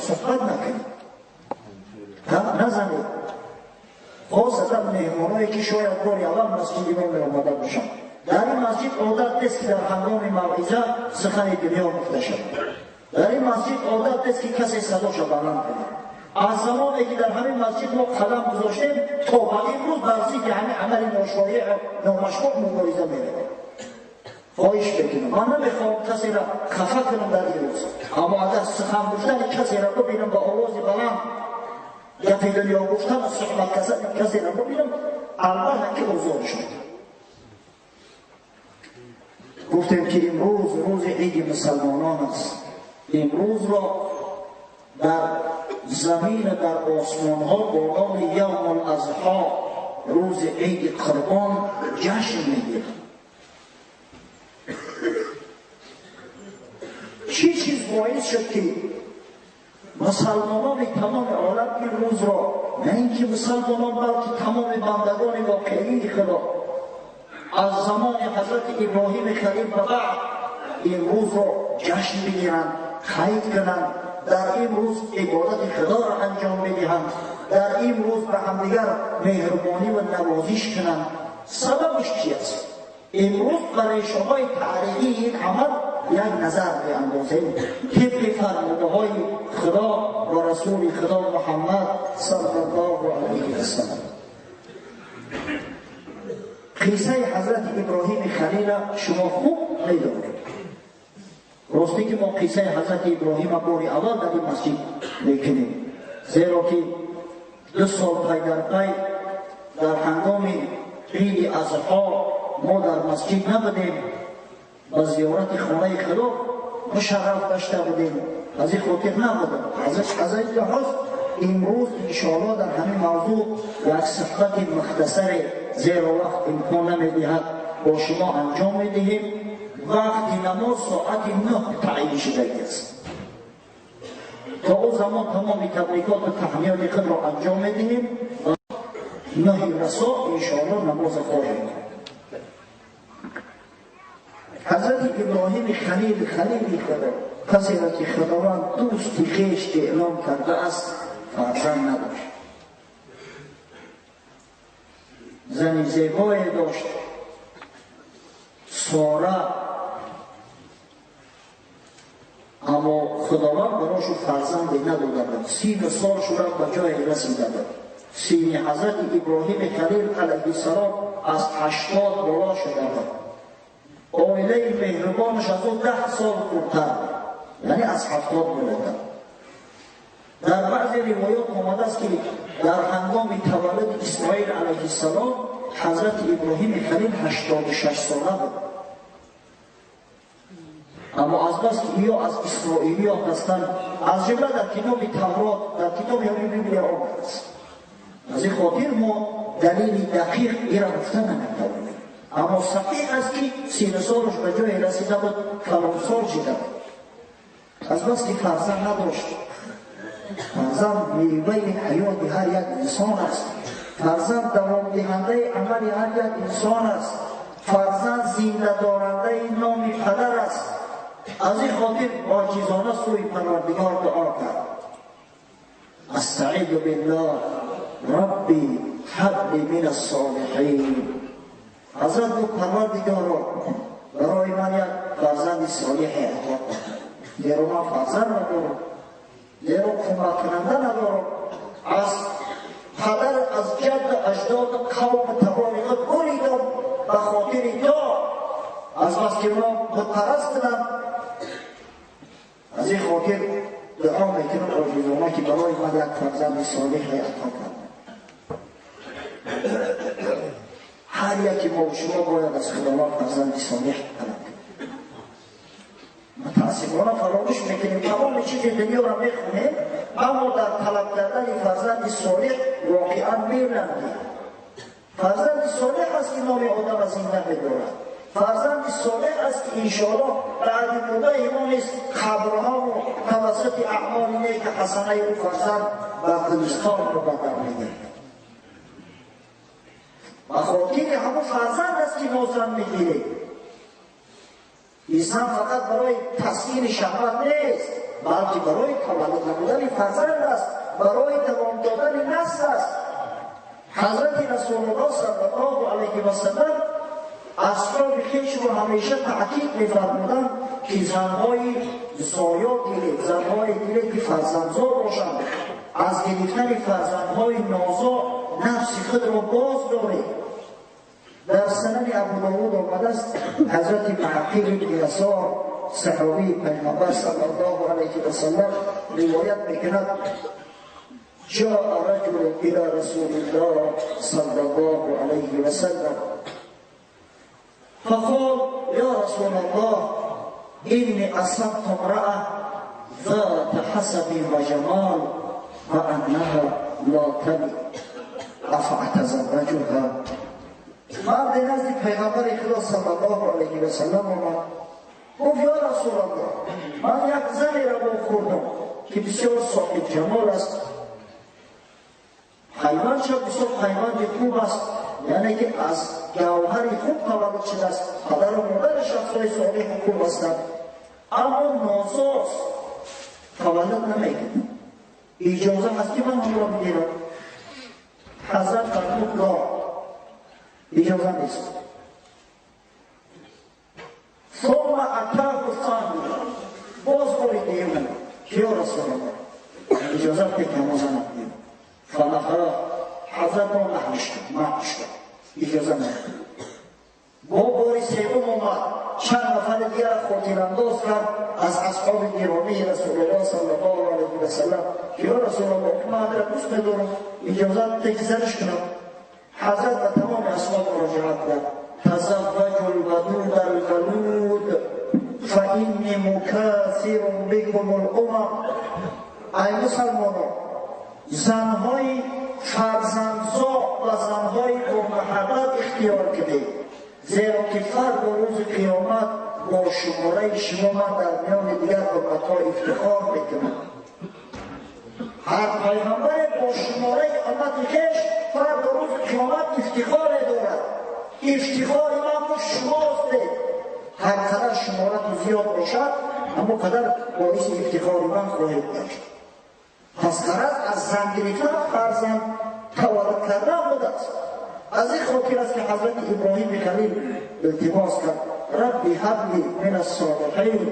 суҳбат накунед, гап назанед, хосатан меҳмоное ки шояд бори аввал масҷиди мо меомада бошанд. Дар ин масҷид одат нест ки дар ҳангоми мавъиза сухани дунё гуфта шавад. Дар ин масҷид одат нест ки касе садоша баланд кунад. Аз замоне ки дар ҳамин масҷид мо қадам гузоштем то ба имрӯз бар зидди ҳамин амали ношоеъ номашруъ мубориза меравем. Хоҳиш мекунам, ман намехоҳам касеро хафа кунам дар ин рӯз, аммо агар сухан гуфтани касеро бибинам ба овози баланд, гапи дунё гуфтан ва суҳбат касеро бибинам, албатта ки озорш медиҳам. Гуфтем ки имрӯз рӯзи иди мусалмонон аст. Имрӯзро дар замин ва дар осмонҳо бо номи Явмул Азҳо, рӯзи иди қурбон, ҷашн мегиранд. Чӣ чиз боис шуд ки мусалмонони тамоми олам ин рӯзро, на ин ки мусалмонон, балки тамоми бандагони воқеии Худо аз замони ҳазрати Иброҳими Халил ба баъд ин рӯзро ҷашн бигиранд, қайд кунанд, дар ин рӯз ибодати Худоро анҷом медиҳанд, дар ин рӯз ба ҳамдигар меҳрубонӣ ва навозиш кунанд. Сабабаш чи аст? Имрӯз ба решаҳои таърихии ин амал як назар меандозем тибқи фармудаҳои Худо ва расули Худо Муҳаммад саллаллоҳу алайҳи васаллам. Қиссаи ҳазрати Иброҳими Халила шумо хуб медонед. Росте ки мо қиссаи ҳазрати Иброҳима бори аввал дар ин масҷид мекунем, зеро ки 2 сол пай дар пай дар ҳангоми иди Азҳо мо дар масҷид набудем, ба зиёрати хонаи Худо мушарраф гашта будем, аз ин хотир набудем. Аз ин лиҳоз имрӯз иншоаллоҳ дар ҳамин мавзӯъ як суҳбати мухтасаре, зеро вақт имкон намедиҳад, бо шумо анҷом медиҳем. Вақти намоз соати 9 таъйин шудагӣ аст. То он замон тамоми табрикоту таҳниёти худро анҷом медиҳем ва 9 расо иншоаллоҳ намоза хоҳем кард. ҳазрати Иброҳими Халил, Халили Худо, касеро ки Худованд дӯсти хеш эълом кардааст, фарзанд надошт. Зани зебое дошт, Сора, аммо Худованд барошу фарзанде надода буд. 30 сол шуда ба ҷое расида буд. Сини ҳазрати Иброҳими Халил алайҳиссалом аз 80 боло шуда буд. Оилаи меҳрубонаш аз ӯ 10 сол хурдтар буд, яъне аз 70 болотар. Дар баъзе ривоят омадааст ки дар ҳангоми таваллуди Исмоил алайҳиссалом ҳазрати Иброҳими Халил 86 сола буд. Аммо аз бас ки ё аз исроилиёт ҳастанд, аз ҷумла дар китоби Таврот, дар китоби ҳамин Библия омадааст. Аз ин хотир мо далели дақиқ ира гуфта наметавонем. Аммо саҳиҳ аст ки 30 солаш ба ҷое расида буд, калонсол шида буд. Аз бас ки фарзанд надошт. Фарзанд меваи ҳаёти ҳар як инсон аст. Фарзанд давомдиҳандаи амали ҳар як инсон аст. Фарзанд зиндадорандаи номи падар аст. Аз ин хотир оҷизона сӯи Парвардигор дуо кард. Астаизу биллоҳ рабби ҳабли мин ассолиҳин. Ҳазрат гуфт: Парвардигоро, барои ман як фарзанди солиҳе ато кун, зеро ман фарзанд надорам, зеро кӯмаккунанда надорам. Аз падар, аз ҷадду аҷдоду қавму табори худ буридам ба хотири то, аз бас ки онҳо бутпараст буданд. Аз ин хотир дуо мекунам оҷизона ки барои ман як фарзанди солиҳе ато кард. Ҳар яке мо шумо бояд аз Худованд фарзанди солиҳ талаб кунем. Мутаассифона фаромӯш мекунем, тамоми чизи дунёро мехонем, аммо дар талаб кардани фарзанди солиҳ воқеан мелангем. Фарзанди солиҳ аст ки номи одама зинда медорад. Фарзанди солиҳ аст ки иншоаллоҳ баъди мурдаи мо низ қабрҳову тавассути аъмоли неки ҳасанаи ӯ фарзанд ба гулистон мубаддал мегардад. Ба хотири ҳамон фарзанд аст ки мо зан мегирем. Инсон фақат барои таскини шаҳват нест, балки барои таваллуд намудани фарзанд аст, барои давом додани насл аст. Ҳазрати Расулуллоҳ саллаллоҳу алайҳи васаллам асҳоби хешро ҳамеша таъкид мефармуданд, ки занҳои зоё гиред, занҳое гиред, ки фарзандзо бошанд. Аз гирифтани фарзандҳои нозо нафси худро боз доред. Дар Сунани Абу Довуд омадааст, ҳазрати Маъқил ибни Ясор, саҳобии Пайғамбар саллаллоҳу алайҳи васаллам, ривоят мекунад: جاء رجل إلى رسول الله صلى الله عليه وسلم فقال: يا رسول الله، إني أصبت امرأة ذات حسب وجمال وأنها لا تلد، أفأتزوجها؟ مرد نزد پیغمبر خدا صلی الله علیه و سلم آمد، گفت: یا رسول الله، من یک زنی را خوردم که بسیار صاحب جمال است، پیوند شد بسیار پیوند خوب است، یعنی که از گوهر خوب تولد شده است، پدر و مادر شخصای صالح خوب هستند، اما نازاست، تولد نمیکند، اجازه هست که من هم را بگیرم؟ حضرت فرمود: لا، اجازه نیست. ثم اتاه الثانی، باز باری دیگه که یا رسول الله، اجازه بده که ما زنم بگیرم. فنهاه، حضرت را نهش کرد، اجازه نداد. با باری سوم آمد، چند نفر دیگر خاطرانداز کرد از اصحاب گرامی رسول الله صلی الله علیه و سلم که یا رسول الله، من را دوست می‌دارم، اجازه بده که زنش کنم. حضرت به تمام اصحاب مراجعت کرد: تزوجوا الودود الولود فإني مكاثر بكم الأمم. ای مسلمانان، زنهای فرزندزا و زنهای با محبت اختیار کنید، زیرا که فردا روز قیامت با شماره شما من در میان دیگر امتها افتخار میکنم. هر پیغمبر با شماره امت خویش فردا روز قیامت افتخار دارد. افتخار من با شماست. هر قدر شماره زیاد باشد، اما قدر باعث افتخار من خواهد گشت. پس غرض از زن گرفتن فرزند تولد کردن بوده است. از این خاطر است که حضرت ابراهیم خلیل التماس کرد: ربی هب لی من الصالحین،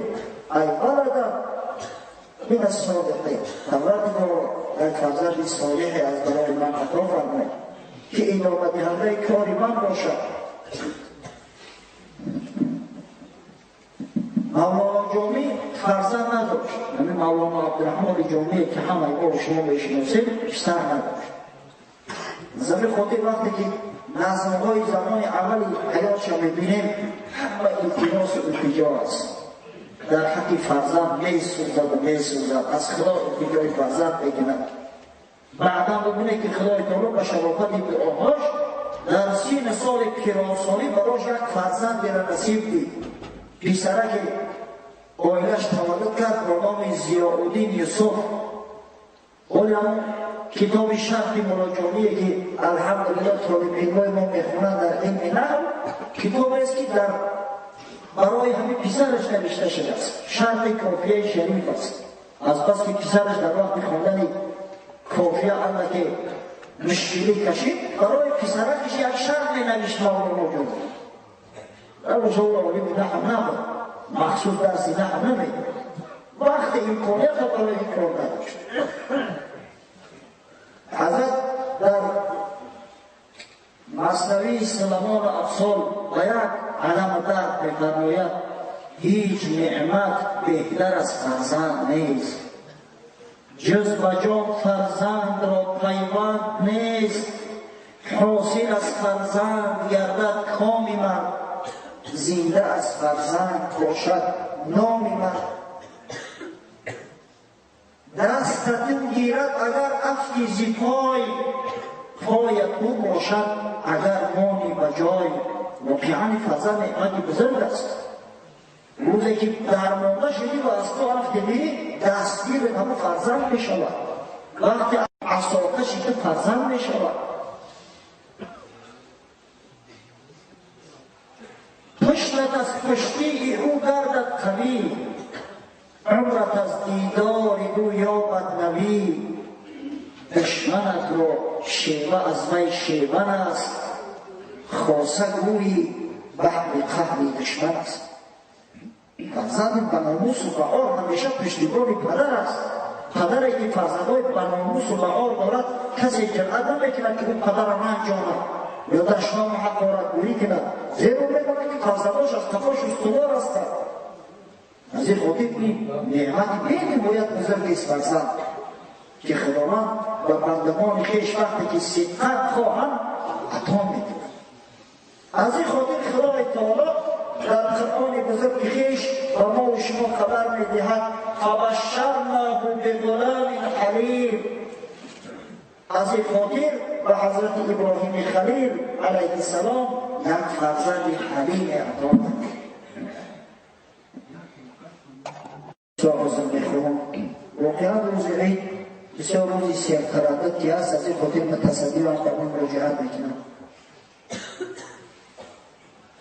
ای ولدا من الصالحین، پروردگارا یک فرزند صالح از برای من عطا فرمای که ادامه دهنده کار من باشد. مولانا جامی فرزند نداشت، یعنی مولانا عبدالرحمن جامی که همه ما و شما میشناسیم پسر نداشت. زمین خاطر وقتی که نظم‌های زمان اولی حیاتش را میبینیم، همه التماس و التجا است. در حق فرزند میسوزد و میسوزد، از خدا التجای فرزند میکند. بعدا ببینه که خدای تعالی به شرافت دعاهاش در سین سال پیرانسالی براش یک فرزند را نصیب دید. پسرک عائلش تولد کرد با نام ضیاءالدین یوسف. ولی هم کتاب شرح مراجعیه که الحمدلله طالب علمای ما میخونن در علم نحو، کتاب است که در برای همین پسرش نوشته شده است. شرح کافیه شریف است. از بس که پسرش در وقت خواندن کافیه اندک مشکلی کشید، برای پسرکش یک شرح نوشت مولانا جان. در اصول عالم نحو نبود، مخصوص درس نحو نمید، وقت امکانیت برای این کار نداشت. حضرت در مثنوی سلمان افسال به یک علم درد می‌فرماید: هیچ نعمت بهتر از فرزند نیست، جز به جان فرزند را پیوند نیست. حاصل از فرزند گردد کام من، زنده از فرزند باشد نام من. دستت گیرد اگر افتی ز پای، پایت او باشد اگر مانی به جای. واقعا فرزند نعمت بزرگ است. روزی که درمانده شدی و از تو افتیدی، دستگیر همه فرزند می شود. وقتی عصاقه شدی فرزند می شود. پشتت از پشتی او گردد قوی، عمرت از دیدار او یابد نوی. Парварди душманат ро шева аз вай шеван аст, хоса гӯйи баҳри қаҳри душман аст. Фарзанди ба номусу ба ор ҳамеша пуштибони падар аст. Падаре ки фарзандҳои ба номусу ба ор дорад, касе ҷуръат намекунад ки ӯ падарро ранҷонад ё дашному ҳақоратгӯӣ кунад, зеро медонад ки фарзандош аз қафош устувор ҳастанд. Аз ин хотир ин неъмати бениҳоят бузургест фарзанд, ки Худованд ба бандагони хеш вақте ки сидқат хоҳанд ато мекунад. Аз ин хотир Худои Таоло дар Қуръони бузурги хеш ба мо ва шумо хабар медиҳад: фабашшарнаҳу бигулами ҳалим. Аз ин хотир ба ҳазрати Иброҳими Халил алайҳиссалом як фарзанди ҳалиме ато кард. Мехоҳам воқеан рӯзи ид бисёр рӯзи сертараддуд ки ҳаст, аз ин хотир мутасаддиам ба он муроҷиат мекунам.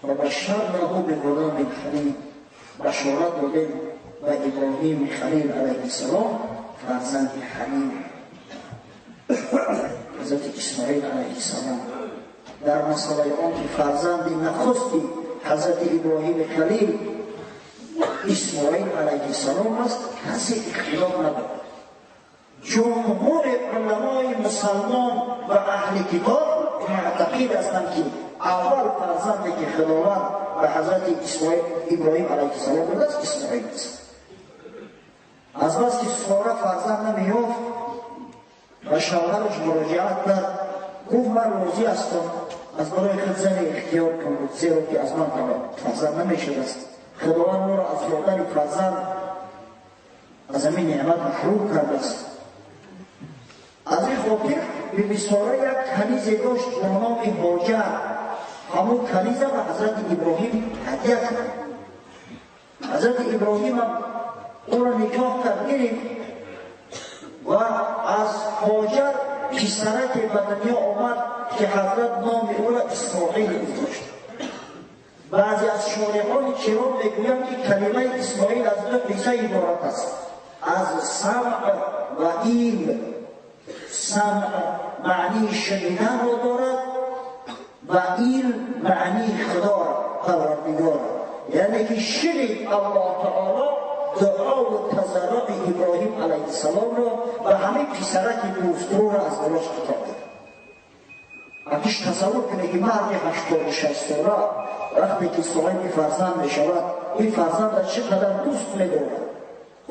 Фабашшарнаҳу бигулами ҳалим, башорат додем ба Иброҳими Халил алайҳиссалом фарзанди ҳалим, ҳазрати Исмоил алайҳиссалом. Дар масъалаи он ки фарзанди нахусти ҳазрати Иброҳими Халил Исмоил алайҳиссалом аст, касе ихтилоф надорад. Ҷумҳури уламои мусалмон ва аҳли китоб муътақид ҳастанд ки аввал фарзанде ки Худованд ба ҳазрати Иброҳим алайҳиссалом додааст Исмоил аст. Аз бас ки Сора фарзанд намеёфт, ба шавҳараш муроҷиат кард, гуфт: ман розӣ ҳастам, аз барои худ зане ихтиёр кун, зеро ки аз ман фарзанд намешудааст. Худованд моро аз додани фарзанд аз ҳамин неъмат маҳрум кардааст. Аз ин хотир Биби Сора як канизе дошт бо номи Ҳоҷар. Ҳамун каниза ба ҳазрати Иброҳим ҳадя кард. Ҳазрати Иброҳим ӯро никоҳ кард, гирифт ва аз Ҳоҷар писараке ба дунё омад ки ҳазрат номи ӯро Исмоил гузошт. Баъзе аз шореҳони киром мегӯянд ки калимаи Исмоил аз ду қисса иборат аст: аз самъ ва ил. Самъ маънии шуниданро дорад ва ил маънии Худоро, Парвардигорро. Яъне ки шунид Аллоҳ Таоло дуову тазарруи Иброҳим алайҳиссаломро ва ҳамин писараки дӯстрӯро аз барош ато кард. Акиш тасаввур кунед ки марди 86 сола вақте ки соҳиби фарзанд мешавад, ин фарзандро чӣ қадар дӯст медорад,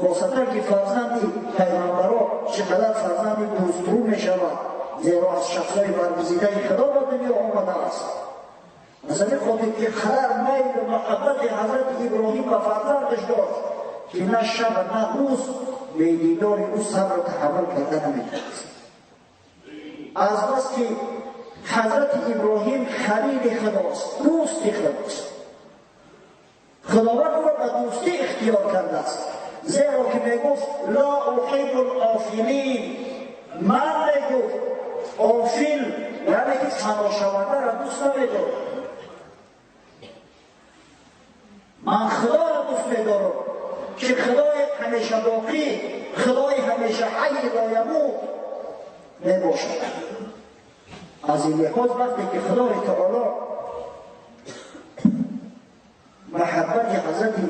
хосатан ки фарзанди пайғамбаро чӣ қадар фарзанди дӯстрӯ мешавад, зеро аз шахсҳои баргузидаи Худо ба дунё омадааст. Аз ҳамин хотир ки қадар майлу муҳаббати ҳазрати Иброҳим ба фарзандаш дошт ки на шаб на рӯз бедидори ӯ сабру таҳаммул карда наметавонист. Аз бас ки ҳазрати Иброҳим халили Худост, дӯсти Худост, Худованд ӯро ба дӯстӣ ихтиёр кардааст, зеро ки мегуфт: ла уҳиббу л-офилин. Ман мегуфт офил яъне ки фаношавандаро дӯст намедорам, ман Худоро дӯст медорам ки Худои ҳамеша боқӣ, Худои ҳамеша ҳайи лоямут мебошад. Аз ин лиҳоз вақте ки Худои Таоло маҳаббати ҳазрати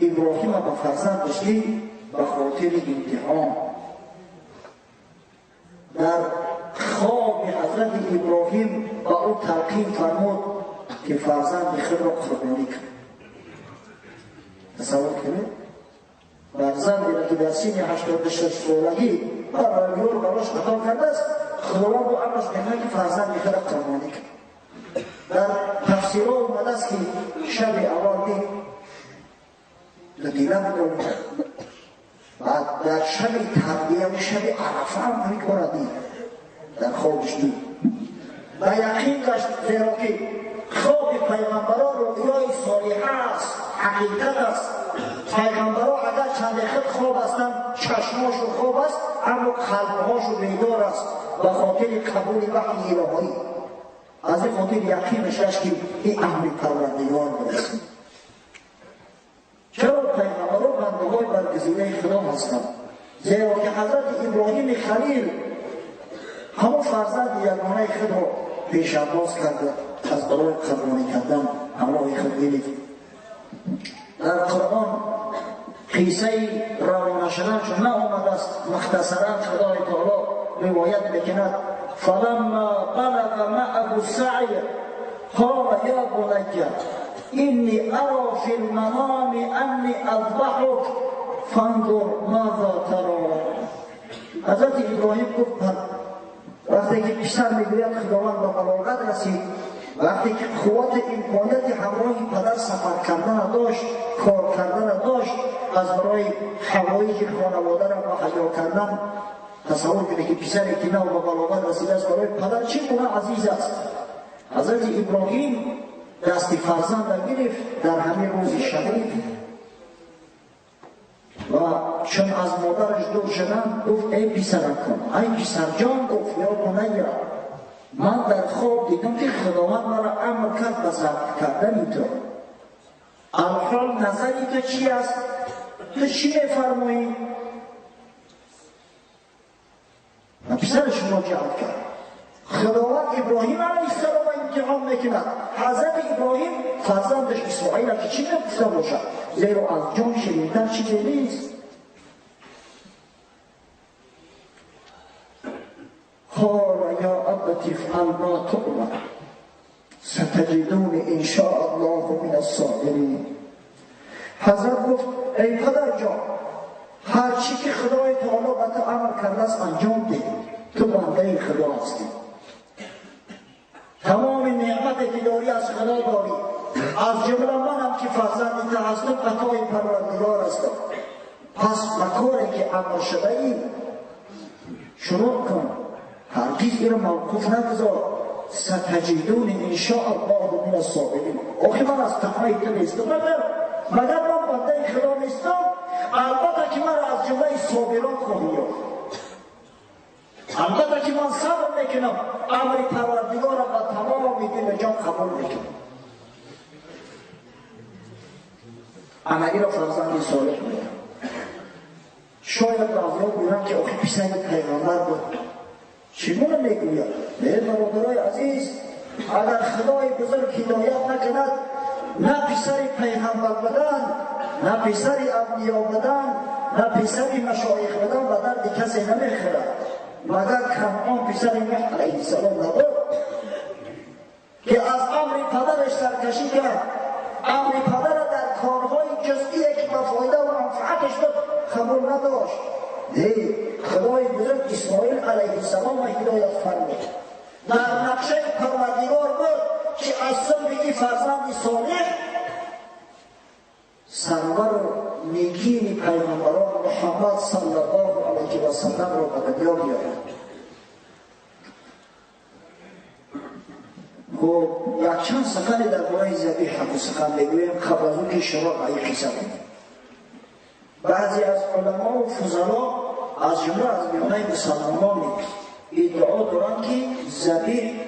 Иброҳима ба фарзандаш дид, ба хотири имтиҳон дар хоби ҳазрати Иброҳим ба ӯ талқин фармуд ки фарзанди худро қурбонӣ кун. Тасаввур кунед, фарзандеро ки дар синни 86 солагӣ Парвардигор барош ато кардааст, Худованд бо амраш мекунад ки фарзанди худро қурбонӣ кун. Дар тафсирҳо омадааст ки шаби аввал дид ду дила буданд, баъд дар шаби тарбияву шаби Арафа ҳам ҳамин корро дид, дар хобаш дид. Ба яқин гашт, зеро ки хоби пайғамбарон рӯёи солиҳа аст, ҳақиқат аст. Пайғамбарон агар чанде худ хоб ҳастанд, чашмошон хоб аст, аммо қалбҳошон бедор аст ба хотири қабули ваҳйи илоҳӣ. Аз ин хотир яқинаш гашт ки ин амри Парвардигор будааст. Чаро пайғамбарон бандагони баргузидаи Худо ҳастанд? Зеро ки ҳазрати Иброҳими Халил ҳамон фарзанди ягонаи худро пешандоз карда, аз барои қурбонӣ кардан ҳамроҳи худ гирифт. Дар Қуръон қиссаи равона шуданашон наомадааст, мухтасаран Худои Таоло ривоят мекунад: فلما بلغ معه السعي قال يا بني إني أرى في المنام أني أذبحك فانظر ماذا ترى. حضرت ابراهیم گفت وقتی که پسر میگوید خداوند به بلاغت رسید، وقتی که قوت امکانیت همراه پدر سفر کردن داشت، کار کردن داشت، از برای حوایج خانواده را مهیا کردن، تصور کنید که پسری که نو به بلاغت رسیده است برای پدر چه گونه عزیز است. حضرت ابراهیم دست فرزند را گرفت در همین روز شریف و چون از مادرش دور شدن گفت ای پسرکم، ای پسرجان، گفت یا بنیا، من در خواب دیدم که خداوند مرا امر کرد به ذبح کردن تو. الحال نظری تو چی است؟ تو چی میفرمایی؟ و پسرش مراجعت کرد. خداوند ابراهیم علیه السلام امتحان میکند. حضرت ابراهیم فرزندش اسماعیل که چی میگفته باشد؟ زیرا از جان شیرین‌تر چیزی نیست. قال یا ابت افعل ما تؤمر ستجدون ان شاء الله من الصابرین. حضرت گفت ای پدر جان، هر چی که خدای تعالی به تو امر کرده است انجام ده، تو بنده خدا هستی، تمام نعمت که داری از خدا داری، از جمله منم که فرزند تو هستم عطای پروردگار هستم، پس به کاری که امر شده ای شروع کن، هرگز این موقوف نگذار. ستجدون ان شاء الله من الصابرین. آخه من از تقوای تو نیستم، مگر من بنده خدا نیستم؟ البته که مرا از جمله صابران خواهی یافت، البته که من صبر میکنم، امر پروردگارم با تمام دل و جان قبول میکنم. عملی را فرزند صالح میکنم. شاید بعضی‌ها گویند که آخه پسر پیغمبر بود، چگونه میگوید؟ نه برادرای عزیز، اگر خدای بزرگ هدایت نکند، نه پسر پیغمبر بدن، نه پسر اولیاء بدن، نه پسر مشایخ بدن به درد کسی نمیخورد. مگر کنعان پسر نوح علیه السلام نبود که از امر پدرش سرکشی کرد، امر پدر را در کارهای جزئی که به فایده و منفعتش بود قبول نداشت. خدای بزرگ اسماعیل علیه السلام را هدایت فرمود. در نقشه پروردگار بود که از صلب این فرزند صالح سرور و نیکین پیغمبران محمد صلی الله علیه و سلم را به دنیا بیاورد. خب یک چند سخن درباره ذبیح هم سخن میگویم قبل از اون که شما به این قصه بگیم. بعضی از علما و فضلا از جمله از میانه مسلمانان ادعا دارند که ذبیح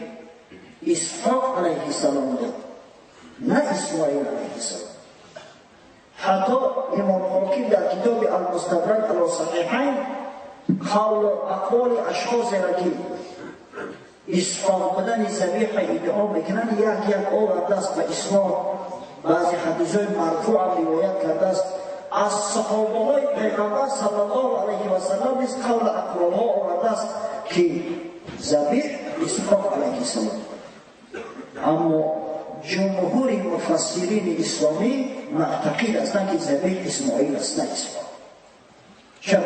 اسحاق علیه السلام بود، نه اسماعیل علیه السلام. حتی امام حاکم در کتاب المستدرک علی صحیحین قول اقوال اشخاص را که اسحاق بودن ذبیح ادعا میکنند یک یک آورده است به اسناد، بعضی حدیث های مرفوع هم روایت کرده است. از صحابه های پیغمبر صلی الله علیه و سلم نیز قول اقوال ها آورده است که ذبیح اسحاق علیه السلام. اما جمهور مفسرین اسلامی معتقد هستند که ذبیح اسماعیل است، نه اسحاق. چرا؟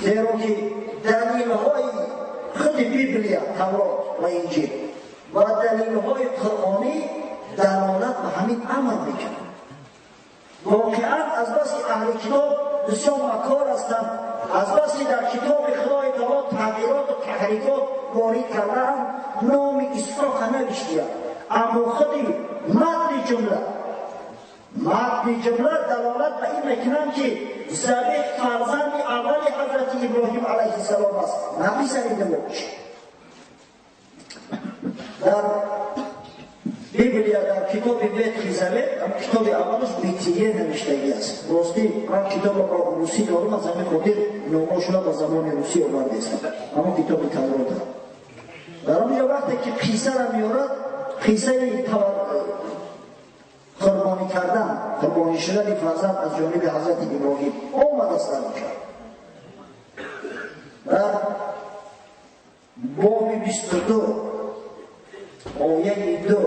زیرا که دلیل های خود بیبلیا، تورات و انجیل و دلیل های قرآنی دلالت به همین امر میکنه. واقعا از بس که اهل کتاب بسیار مکار هستند، از بس که در کتاب خدای تعالی تغییرات و تحریفات وارد کرده‌اند، نام اسحاق نوشته‌اند، اما خود متن جمله دلالت به این میکنند که ذبیح فرزند اول حضرت ابراهیم علیه السلام است، نه پسر دومش. در Библия дар китоби Ветхий Завет, китоби аввалаш Битие навиштагӣ аст. Ростӣ ман китобро русӣ дорам, аз ҳамин хотир номошро ба забони русӣ овардаистам. Ҳамон китоби Таврота. Дар он ҷо вақте ки қиссаро меорад, қиссаи қурбонӣ кардан, қурбонӣ шудани фарзанд аз ҷониби ҳазрати Иброҳим омадааст дар онҷо. Дар боби 22 ояи 2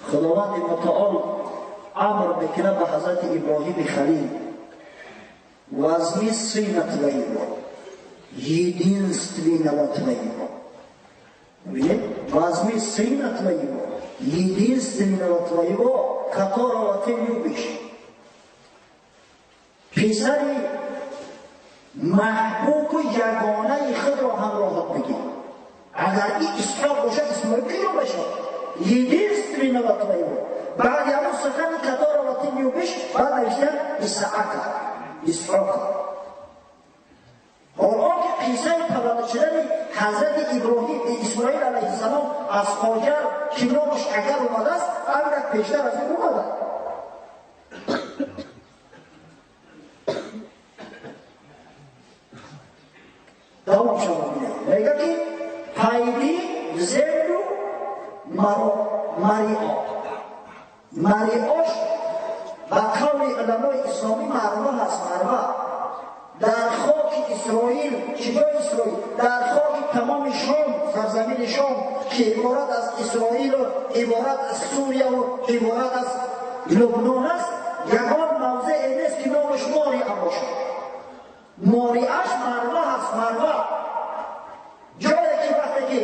худованди мутаол амр мекунад ба ҳазрати Иброҳими Халил: возьми сына твоего, единственного твоего. Возьми сына твоего, единственного твоего, которого ты любишь. Писари маҳбубу ягонаи худро ҳамроҳат бигир. Агар и Исҳоқ бошад, Исмоил киё бошад? Единственного твоего. Баъди ҳамон сухани которого ты любишь, баъд навиштан Исаака, Исҳоқа. Ҳол он ки қиссаи таваллуд шудани ҳазрати Иброҳим Исмоил алайҳиссалом аз Ҳоҷар, ки номаш Агар омадааст, андак пештар аз ин омада. Давом шава бинед. Мега ки пайди в землю Марио. Мариош ба қавли уламои исломӣ Марва ҳаст, Марва. Дар хоки Исроил, чӣ ҷои Исроил? Дар хоки тамоми Шом, сарзамини Шом, ки иборат аз Исроилу, иборат аз Сурияву, иборат аз Лубнон аст, ягон мавзее нест ки номаш Мориа бошад. Мориаш Марва ҳаст, Марва. Ҷое ки вақте ки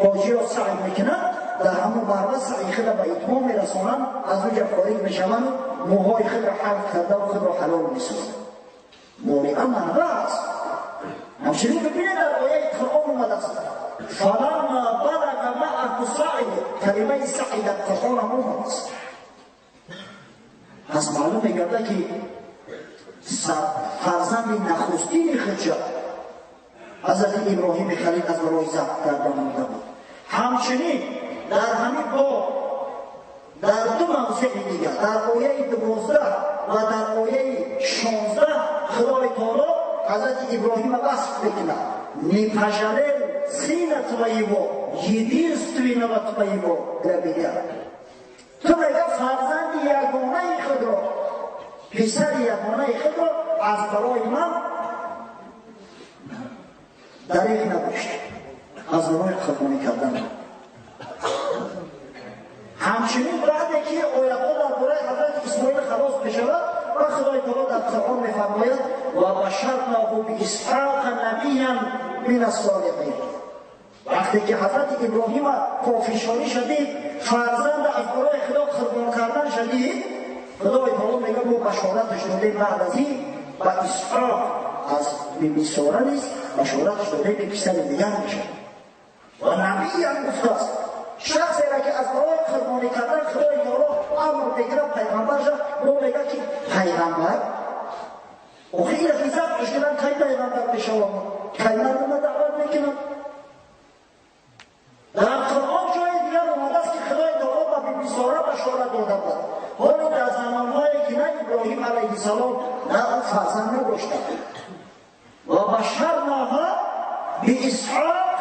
ҳоҷиро саъй мекунанд, дар ҳамон Марва саъи худро ба итмом мерасонанд, аз он ҷо фориғ мешаванд, мӯҳои худро ҳалқ карда худро ҳалол месозанд. Мориа Марва аст. Ҳамчунин бибинед дар ояи Қуръон омадааст: фаламма балага маъаҳу саъй. Калимаи саъй дар Қуръон ҳам омадааст. Пас маълум мегардад ки фарзанди нахустини худша ҳазрати Иброҳими Халил аз барои забҳ кардан монда буд. Ҳамчунин дар ҳамин боб дар ду мавзеи дигар, дар ояи 12 ва дар ояи 16 Худои Таоло ҳазрати Иброҳима васф мекунад: не пожалел сына твоего, единственного твоего для меня. Ту мега фарзанди ягонаи худро, писари ягонаи худро аз барои ман дареғ надошт, аз барои қурбонӣ кардан. Ҳамчунин баъде ки оятҳо дар бораи ҳазрати Исмоил халос мешавад, ва Худои Таоло дар Қуръон мефармояд: ва башарнаҳу биисҳоқа набиян мин ассолиҳин. Вақте ки ҳазрати Иброҳима пофишорӣ шадид, фарзанда аз барои Худо қурбон кардан шадид, Худои Таоло мегӯяд мо башораташ додем баъд аз ин ба Исҳоқ аз биби Сора низ башораташ додем ки писари дигар мешавад. Ва набиян гуфтааст. Шахсеро ки аз барои қурбонӣ кардан Худои Таоло амр мекунад пайғамбарша, мо мегӯяд ки пайғамбар охи ина ки забҳш кунанд, кай пайғамбар мешавам? Кай мардума даъват мекунанд? Дар Қуръон ҷои дигар омадааст ки Худои Таоло ба биби Сора башорат дода буд. Ҳоло дар замонҳое ки на Иброҳим алайҳиссалом, на ӯ фарзанд надошта. Ва башарнаҳа биисҳоқ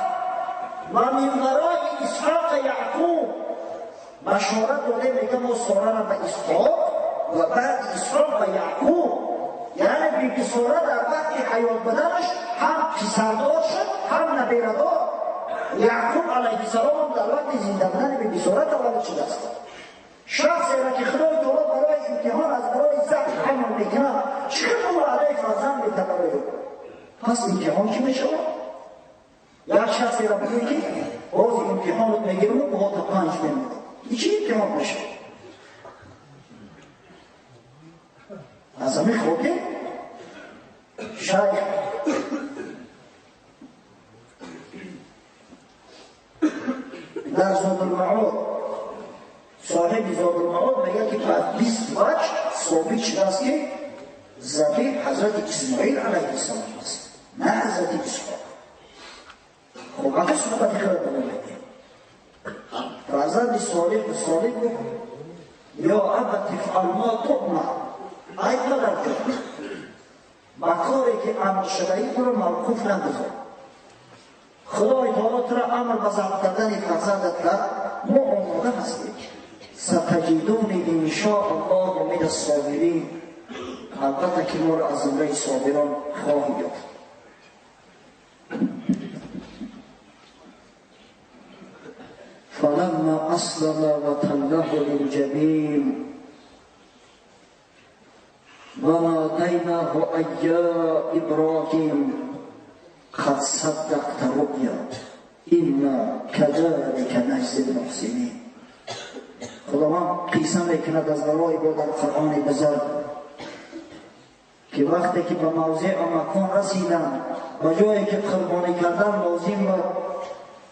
ва мин варои Исҳоқа Яъқуб. Башорат дода мегӯяд мо Сораро ба Исҳоқ ва баъди Исҳоқ ба Яъқуб. Яъне биби Сора дар вақти ҳаёт буданаш ҳам писардор шуд, ҳам наберадор. Яъқуб алайҳиссалом дар вақти зинда будани биби Сора таваллуд шудааст. Шахсеро ки Худои Таоло барои имтиҳон аз барои забҳ амр мекунад, чӣ қадр ваъдаи фарзанд медиҳад барои ӯ? Пас имтиҳон чӣ мешавад? Як шахсеро бигӯй ки боз имтиҳонат мегирам ва то 5 мемонад. Ин чӣ имтиҳон мешавад? Аз ҳамин хотир шайх дар Зодулмаод, соҳиби Зодулмаод мегӯяд ки баъд 20 ваҷ собит шудааст ки забиҳ ҳазрати Исмоил алайҳиссалом аст, на ҳазрати Исҳоқ. Хуб, ҳақи суҳбати худро давом медиҳем. فرزند صالح و صالح گفت یا ابت افعل ما تؤمر، ای پدر جان به کاری که امر شده ای تو را موقوف نگذار. خدای تعالی تو را امر به ذبح کردن فرزندت کرد، ما آماده هستیم. ستجدونی ان شاء الله من الصابرین، البته که ما را از زمره صابران خواهی یافت. فلما اسلم وتله للجبین ونادیناه ای یا ابراهیم قد صدقت رؤیا انا كذلك نجزی المحسنین. خداوند قصه میکند از برای با در قرآن بزرگ که وقتی که به موضع و مکان رسیدند، به جایی که قربانی کردن لازم بود،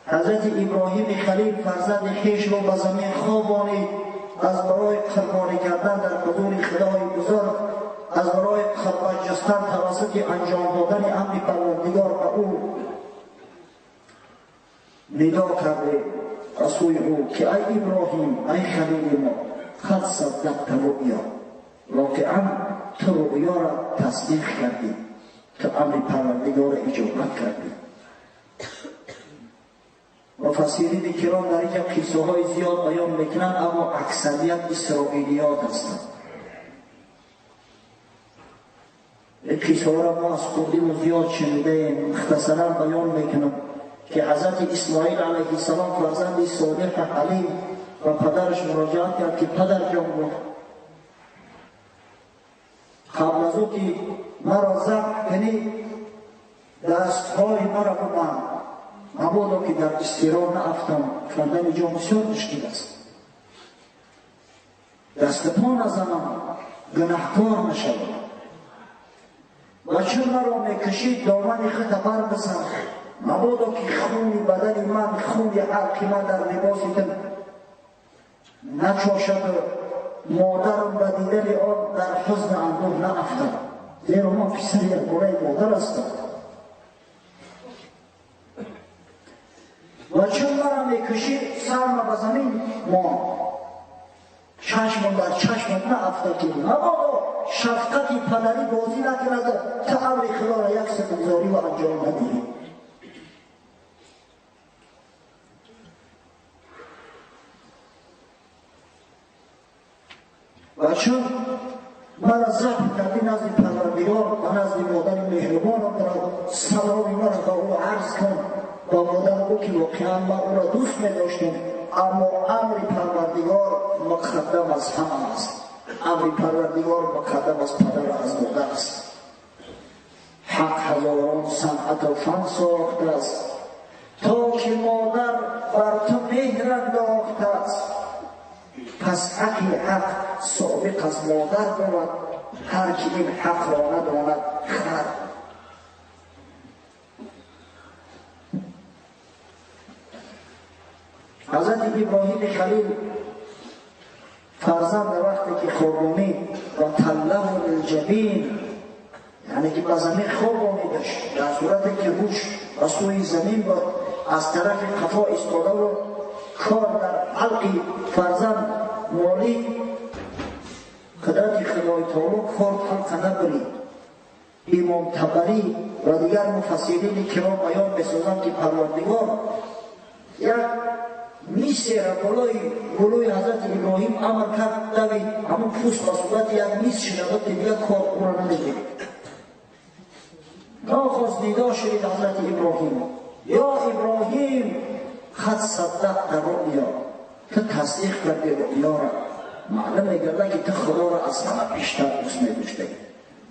حضرت ابراهیم خلیل فرزند خویش را به زمین خوابانید از برای قربانی کردن در حضور خدای بزرگ، از برای قربان جستن توسط انجام دادن امر پروردگار به او ندا کرده از سوی او که ای ابراهیم، ای خلیل ما، قد صدقت رؤیا، واقعا تو رؤیا را تصدیق کردی، تو امر پروردگار را اجابت کردی. مفسرین کرام در اینجا قصه های زیاد بیان میکنند، اما اکثریت اسرائیلیات هستند. این قصه ها را ما از خوردیم و زیاد شنیده‌ایم. مختصرا بیان میکنم که حضرت اسماعیل علیه السلام فرزند صالح حلیم و پدرش مراجعت کرد که پدر جان، گفت قبل از او که مرا ذبح کنی دستهای مرا ببند، مبادا که در اضطراب نافتم. کردن جان بسیار مشکل است، دست پا نزنم گناهکار نشوم. و چون مرا میکشید دامن خود بر بزن، مبادا که خون بدن من، خون حلق من در لباس تو نچاشد، مادرم به دیدن آن در حزن اندوه نافتم، زیرا من پسر یگانه مادر هستم. و چون مرا میکشید سرم به زمین ماند، چشمم در چشمت نافتد که مبادا شفقت پدری بازی نکند تا امر خدا را یک سپگذاری و انجام ندهی. و چون مرا ذبح کردی نزد پروردگار و نزد مادر مهربانم برو، سلام مرا به او عرض کن، با مادر او که واقعا من او را دوست می داشتم، اما امر پروردگار مقدم از همه است. امر پروردگار مقدم از پدر و از مادر است. حق هزاران صنعت و فن ساخته است تا که مادر بر تو مهر انداخته است. پس حق حق سابق از مادر بود، هر کی این حق را نداند خر. حضرت ابراهیم خلیل فرزند وقتی که خوابانید و تله للجبین، یعنی که به زمین خوابانیدش، در صورتی که هوش به سوی زمین بود، از طرف قفا ایستاده و کار در حلق فرزند مالی، قدرت خدای تعالی کار حلق نبرید. امام طبری و دیگر مفسرین کرام بیان می‌سازند که پروردگار یک میسه را بالای گلوی حضرت ابراهیم امر کرد دوید، همون پوست به صورت یک میز شده بود که دیگر کار او را نمی‌گیرد. ناخواست ندا شدید حضرت ابراهیم، یا ابراهیم قد صدقت رؤیا، تو تصدیق کردی رؤیا را. معلوم می‌گردد که تو خدا را از همه بیشتر دوست می‌داشتی،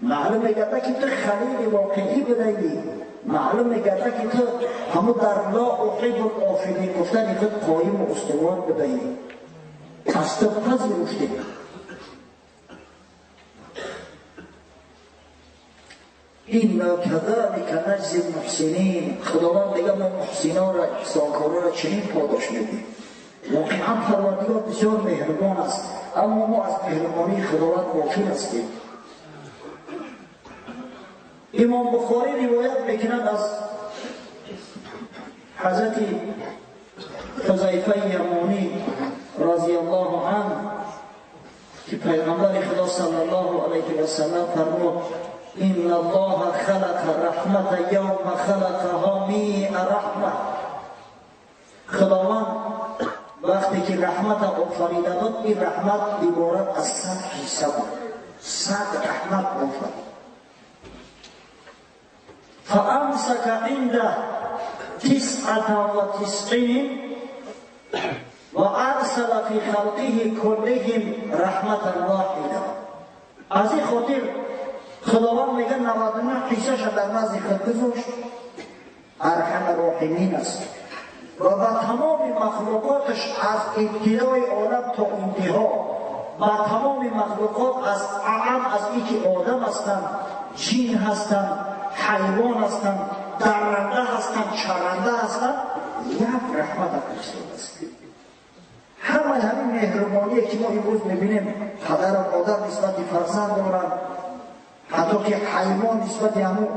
معلوم می‌گردد که تو خلیل واقعی بودی، معلوم می‌گردد که تو همون در لا احب الآفلین گفتن خود قایم و استوار بودی، از تو پذیرفتی. اینا کذالک نجزی المحسنین، خداوند میگه ما محسنان را، احسانکاران را چنین پاداش میدیم. واقعا پروردگار بسیار مهربان است، اما ما از مهربانی خداوند غافل هستیم. امام بخاری روایت میکند از حضرت Ҳузайфа Ямонӣ розияллоҳу анҳу ки пайғамбари Худо саллаллоҳу алайҳи васаллам фармуд: إن الله خلق رحمة يوم خلقها 100 رحمة. خداوند وقتی که رحمت آفریده بود، این رحمت عبارت از 100 حصه بود، 100 رحمت آفرید. فأمسك عنده 99 وأرسل في خلقه كلهم رحمة واحدة. از این خاطر خداوند میگه 99 حصه‌اش در نزد خود گذاشت، ارحم الراحمین است و با تمام مخلوقاتش از ابتدای عالم تا انتها، با تمام مخلوقات از اعم از اینکه آدم هستند، جن هستند، حیوان هستند، درنده هستند، چرنده هستند، یک رحمت فرستاده است. همه همین مهربانی که ما امروز میبینیم، پدر و مادر نسبت فرزند دارند، حتی که حیوان نسبت همون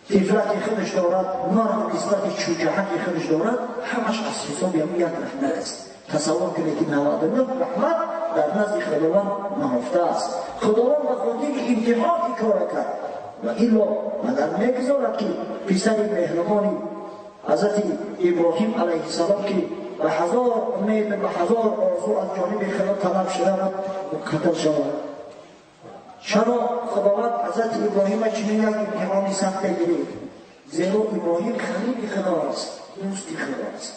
طفلک خودش دارد، مرغ نسبت چوجهک خودش دارد، همش از حساب همون یک رحمت است. تصور کنید که 99 رحمت در نزد خداوند نهفته است. خداوند به خاطر امتحان کار کرد و الا مگر میگذارد که پسر مهربانی حضرت ابراهیم علیه السلام که به هزار امید و به هزار آرزو از جانب خدا طلب شده بود قتل شود؟ چرا خداوند حضرت ابراهیم چنین یک امتحان سخت گرفت؟ زیرا ابراهیم خلیل خدا است، دوست خدا است.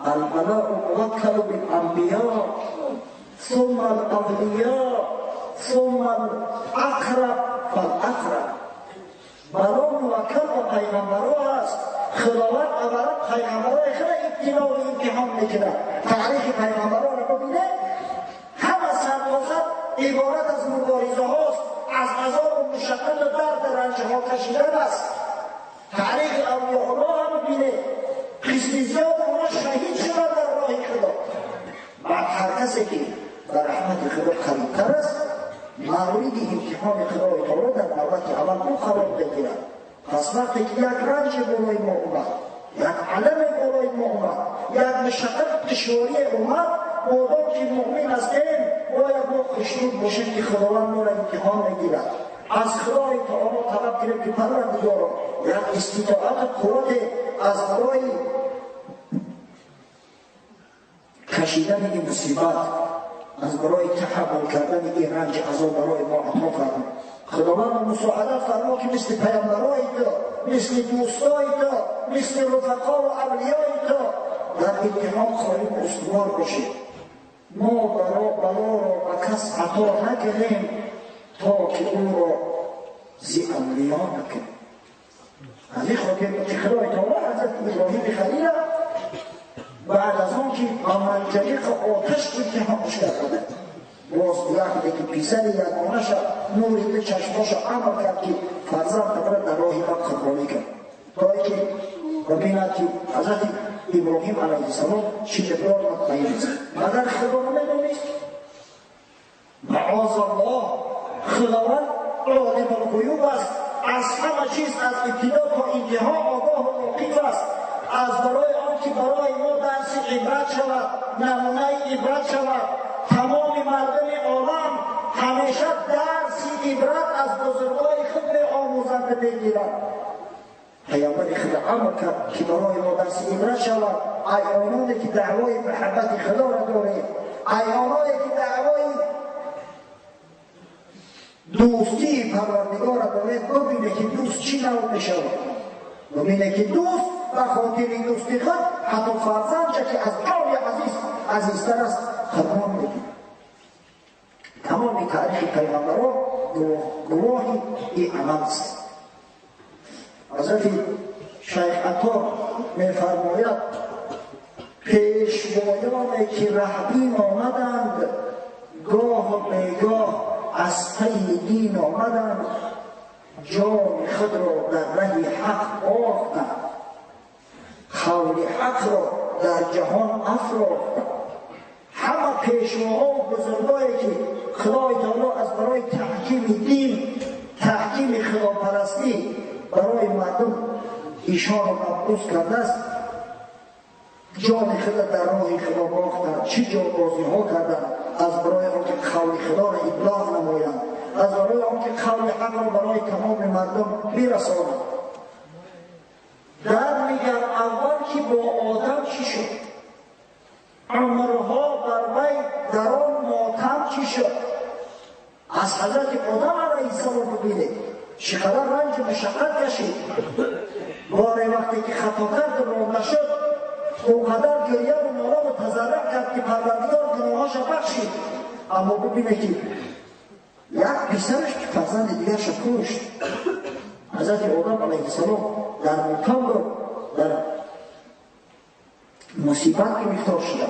البلاء موکل بالانبیاء ثم الاولیاء ثم الاقرب فالاقرب. بلا موکل به پیغمبرها است. خداوند اولا پیغمبرای خود ابتلا و امتحان میکند. تاریخ پیغمبرها را ببینه، همه سرتاسر عبارت از مبارزه هاست، از عذاب و مشقت و درد و رنج ها کشیدن است. تاریخ اولیاء الله هم ببینه، قسم زیاد اونا شهید شدن در راه خدا. بعد هر کسی که به رحمت خدا قریبتر است، مورد امتحان خدای تعالی در نوبت اول او قرار بگیرد. پس وقتی که یک رنج بالای ما اومد، یک علم بالای ما اومد، یک مشقت دشواری اومد، مادام که مؤمن هستیم باید ما خوشنود باشیم که خداوند ما را امتحان میگیرد. از خدای تعالی طلب کنیم که پروردگارا یک استطاعت قوت از برای کشیدن این مصیبت، از برای تحمل کردن این رنج عذاب برای ما عطا فرما. خداوند مساعدت فرما که مثل پیامبرای تو، مثل دوستای تو، مثل رفقا و اولیای تو در امتحان خواهیم استوار باشیم. ما بلا را به کس عطا نکنیم تا که او را زی اولیا نکنیم. از این خاطر که خدای تعالی حضرت ابراهیم خلیل بعد از آن که با منجنیق آتش امتحانش کرده، باز وقتی که پسر یگانه‌اش نور دو چشماش امر کرد که فرزند خود را در راه حق قربانی کرد، تا اینکه ببیند که حضرت ابراهیم علیه السلام چه مقدار مطمئن است. مگر خدا نمی‌دانست؟ معاذ الله، خداوند عالم الغیوب است، از همه چیز از ابتدا تا انتها آگاه و واقف است. از برای آنکه برای ما درس عبرت شود، نمونه عبرت شود، تمام مردم عالم همیشه درس عبرت از بزرگای خود می‌آموزند و می‌گیرند. پیامبر خدا امر کرد که برای ما درس عبرت شود. ای آنانی که دعوای محبت خدا را دارید، ای آنانی که دعوای دوستی پروردگار را دارید، ببینه که دوست چی نوع می‌شود. ببینه که دوست به خاطر دوستی خود حتی فرزند که از جان عزیز عزیزتر است قربان می‌دهد. تمام تاریخ پیغمبران گواهی این عمل است. حضرت شیخ عطا می‌فرماید پیشوایانی که رهبین آمدند، گاه و بیگاه از پی دین آمدند، جان خود را در ره حق باختند، قول حق را در جهان افراختند. همه پیشواها و بزرگایی که خدای تعالی از برای تحکیم دین، تحکیم خداپرستی برای مردم ایشان را مبعوث کرده است، جان خدا در راه خدا باختند، چه جانبازی ها کردند از برای آنکه قول خدا را ابلاغ نمایند، از برای آنکه قول حق را برای تمام مردم برسانند. در میگن اول که با آدم چی شد، عمرها بر وی در آن ماتم چی شد. از حضرت آدم علیه السلام ببینید چقدر رنج و مشقت کشید. باره وقتی که خطا کرد و رانده شد، اونقدر گریه و ناله و تضرع کرد که پروردگار گناهاش بخشید. اما ببینه که یک پسرش که فرزند دیگرش کشت. حضرت آدم علیه السلام در ماتم و در مصیبت گرفتار شده.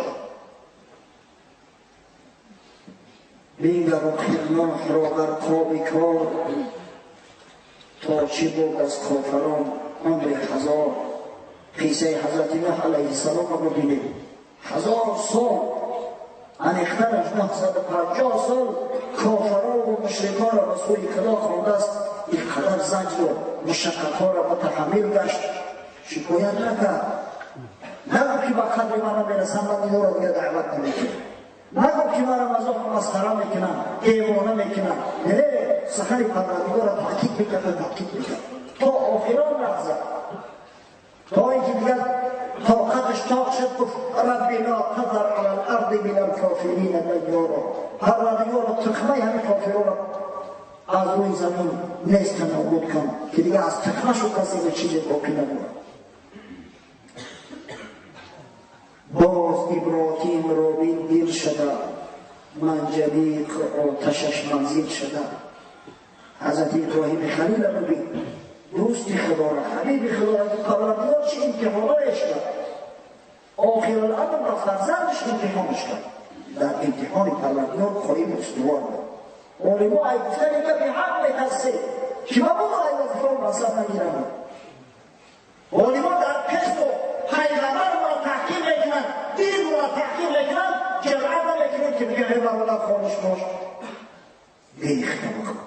بنگر و خرناح را بر قاب کار، تا چه بود از کافران عمر هزار. قصه حضرت نوح علیه السلام را ببینید، 1000 سال، انخترش 950 سال کافران و مشرکان را به سوی خدا خوانده است. اینقدر زجر و مشقتها را متحمل گشت، شکایت نکرد، نگفت که به قدر من نمیرسم، من اینا را دیگه دعوت نمیکنم، نگفت که مرا مذاق و مسخره میکنم، دیوانه میکنم. نه، سخن پروردگار را تاکید میکرد و تاکید میکرد تا آخران لحظه، تا اینکه دیگر طاقتش طاق شد، گفت رب لا تذر علی الارض من الکافرین دیارا. پروردگار تخمه همین کافران را از روی زمین نیست نابود کن که دیگه از تخمه شد کسی به چیز باقی نموند. باز ابراهیم را بین دل شده، منجنیق آتشش منزل شده. حضرت ابراهیم خلیل را ببین، دوست خدا را، حبیب خدا را، پروردگار چه امتحانایش کرد. آخر الامر را فرزندش امتحانش کرد. در امتحان پروردگار قایم استوار بود. علما ای گفتن که به حق میترسه که من بود ای وظیفه و منصب نگیرم. علما در پشت و پیغمبر را تحقیر میکنند، دین را تحقیر میکنند، جرأت نمیکنند که بگن ای برادر خاموش باش، بیخته بکن.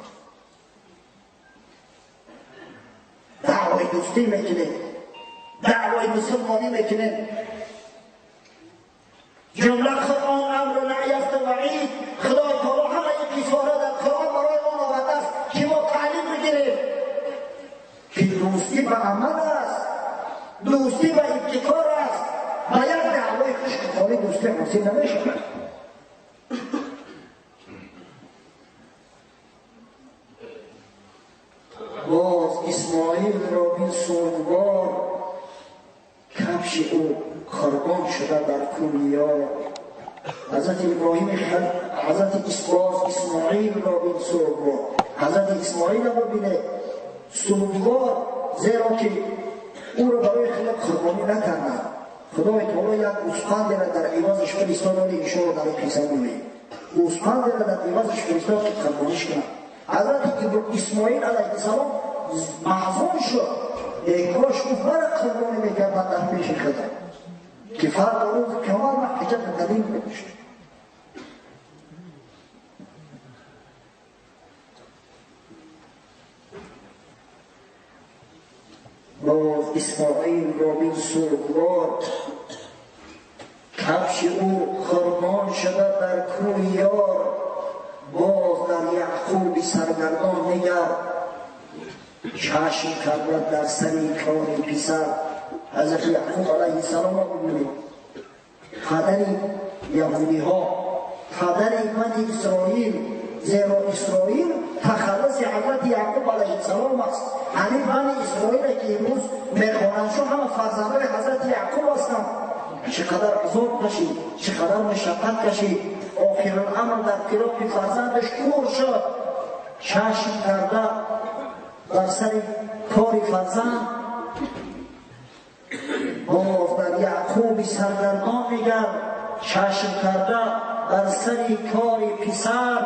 دعوای دوستی میکنه، دعوای مسلمانی میکنه. جمله قرآن امر و نهی است و وعید. خدای تعالی همه این قصه را در قرآن برای ما آورده است که ما تعلیم بگیریم که دوستی به عمل است، دوستی به ابتکار است. با یک دعوای خشک خالی دوستی حاصل نمیشود. باز اسماعیل را بین سوگوار، کفش او قربان شده در کویار. حضرت ابراهیم حضرت باز اسماعیل را بین سوگوار، حضرت اسماعیل را ببینه سوگوار، زیرا که او را برای خدا قربانی نکردند. خدای تعالی یک گوسفند را در عوضش فرستاد، ولی ایشان را در قصه نمی‌بینیم. گوسفند را در عوضش فرستاد که قربانیش کند. حضرت اسماعیل علیه السلام محزون شد، ای کاش گفت مرا قربانی میکردن در پیش خدا که فردا روز قیامت من حجت دلیل میکشد. باز اسماعیل را بین سوگوار، کفش او خرمان شده در کوی یار. باز در یعقوب سرگردان نگر، چشم کرده در سر کار پسر. حضرت یعقوب علیه السلام را ببینید، پدر یهودی ها، پدر بنی اسرائیل، زیرا اسرائیل تخلص حضرت یعقوب علیه السلام است. همین بنی اسرائیل که امروز میخوانند شو همه فرزندان حضرت یعقوب هستند. چقدر عذاب کشید، چقدر مشقت کشید، آخر الامر در فراق فرزندش کور شد. چشم کرده بر سر کار فرزند. باز در یعقوب سرگردان میگن، چشم کرده بر سر کار پسر.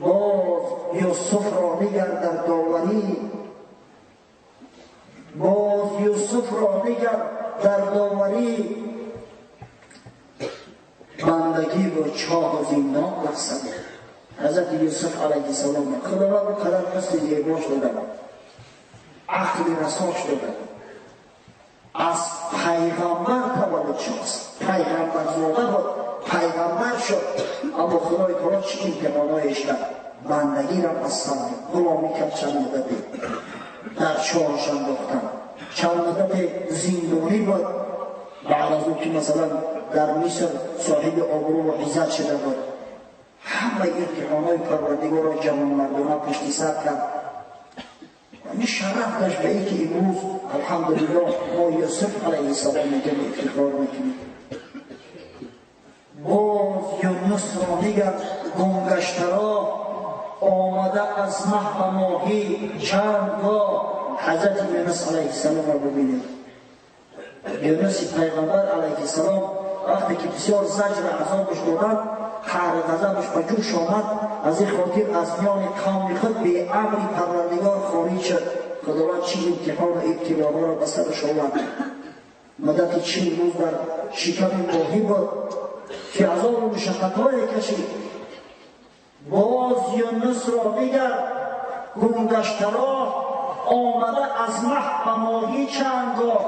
باز یوسف را نگر در داوری، باز یوسف را نگر در داوری. بندگی و چاه و زندان بر حضرت یوسف علیه السلام خداوند قدر حسن زیباش داده، عقل رساش داده. Аз пайғамбар таваллуд шуд, пайғамбарзода буд, пайғамбар шуд. Аммо Худои таоло чӣ имтиҳонҳоеш кард? Бандагиро аз сар ғуломӣ кард, чанд муддате дар чоҳаш андохтан, чанд муддате зиндонӣ буд. Баъд аз ӯ ки масалан дар Миср соҳиби обрӯ ва иззат шуда буд, ҳамаи имтиҳонҳои Парвардигорро ҷавонмардона пушти сар кард. Ҳамин шараф дошт ба ин ки имрӯз алҳамдулиллоҳ мо Юсуф алайҳиссалом мегӯем, ифтихор мекунем. Боз Юнусро нигар гумгаштаро омада аз маҳ ба моҳӣ чанд гоҳ. Ҳазрати Юнус алайҳиссаломро бибинед. Юнуси пайғамбар алайҳиссалом вақте ки бисёр заҷр азобаш доданд, қаҳр ғазабаш ба ҷӯш омад. Аз ин хотир аз миёни қавми худ беамри Парвардигор хориҷ шуд. Худованд чӣ имтиҳону ибтилоҳоро ба сараш овард. Муддати 40 рӯз дар шиками моҳӣ буд ки азобу мушаққатҳое кашид. Боз Юнусро нигар гумгаштаро омада аз маҳ ба моҳӣ чанд гоҳ.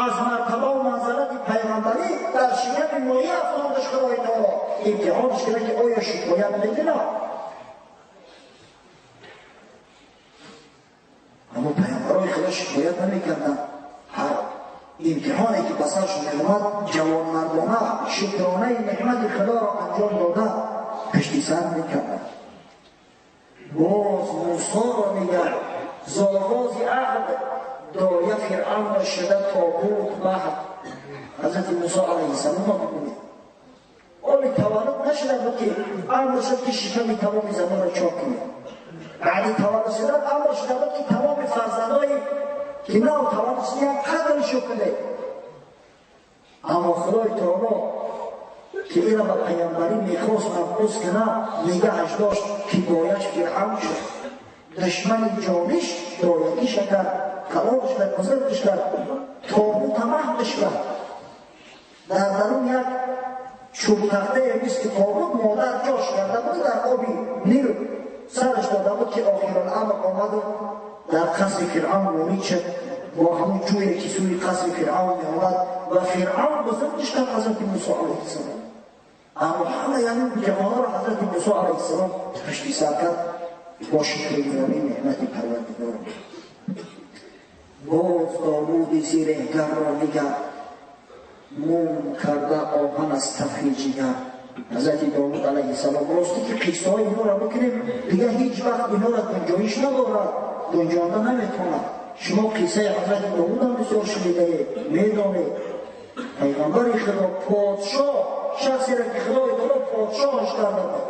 Аз мартаба ва манзалати пайғамбарӣ дар шиками моҳӣ афтондаш Худои таоло. Имтиҳонаш кард ки оё шикоят мекунад? Аммо пайғамбарои Худо шикоят намекарданд. Ҳар имтиҳоне ки ба саршон меомад, ҷавонмардона шукронаи неъмати Худоро анҷом дода пушти сар мекарданд. Боз Мусоро нигар зоғози аҳд доя Фиръавнро шуда тобут маҳд. Ҳазрати Мусо алайҳиссаломро бибинед. Оли таваллуд нашуда буд ки амр шуд ки шиками тамоми замонро чоп кунед. Баъди таваллуд шудан амр шуда буд ки тамоми фарзандҳое ки нав таваллуд шудаанд қатлшо кунед. Аммо Худои таоло ки инро ба пайғамбарӣ мехост мабъус кунад, нигаҳаш дошт ки дояш Фиръавн шуд. Душмани ҷониш доягиша кард, калонаш кард, бузургаш кард, тобута маҳдаш кард. Дар дарун як чӯбтахтае мисли тобут модар ҷош карда буд, дар оби Нил сараш дода буд ки охируламр омаду дар қасри Фиръавн ворид шуд. Бо ҳамун ҷӯе ки сӯи қасри Фиръавн меомад ва Фиръавн бузургаш кард ҳазрати Мусо алайҳиссалом. Аммо ҳамаи ҳамин имтиҳонҳоро ҳазрати Мусо алайҳиссалом пушти сар кард бо шукргузории неъмати Парвардигор. Боз Довуди зиреҳгарро нигар мум карда оҳан аз тафи ҷигар. Ҳазрати Довуд алайҳиссалом рости ки қиссаҳои инҳоро бикунем, дигар ҳеҷ вақт инҳоро гунҷоиш надорад, гунҷонда наметавонад. Шумо қиссаи ҳазрати Довудам бисёр шунидаед, медонед. Пайғамбари Худо подшоҳ, шахсеро ки Худои таоло подшоҳаш карда буд.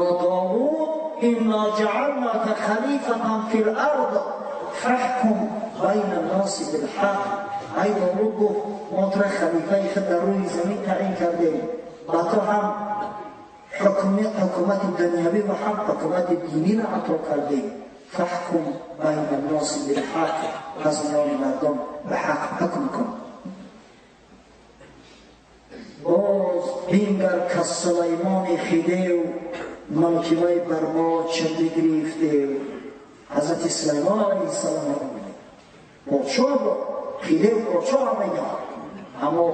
Ё Довуд инна ҷаалнака халифатан фил ард фаҳкум байна ннаси билҳақ. Ай Довуд гуфт мо туро халифаи худ дар рӯи замин таъин кардем, ба ту ҳам ҳукумати дунявӣ ва ҳам ҳукумати диниро ато кардем. Фаҳкум байна ннаси билҳақ, пас миёни мардум ба ҳақ ҳукм кун. Боз бингар кас Сулаймони хидев мулки вай бар бод ча бигирифтев. Ҳазрати Сулаймон алайҳиссалом бибинед, подшоҳ буд, хидев подшоҳ ҳам мегӯяд, аммо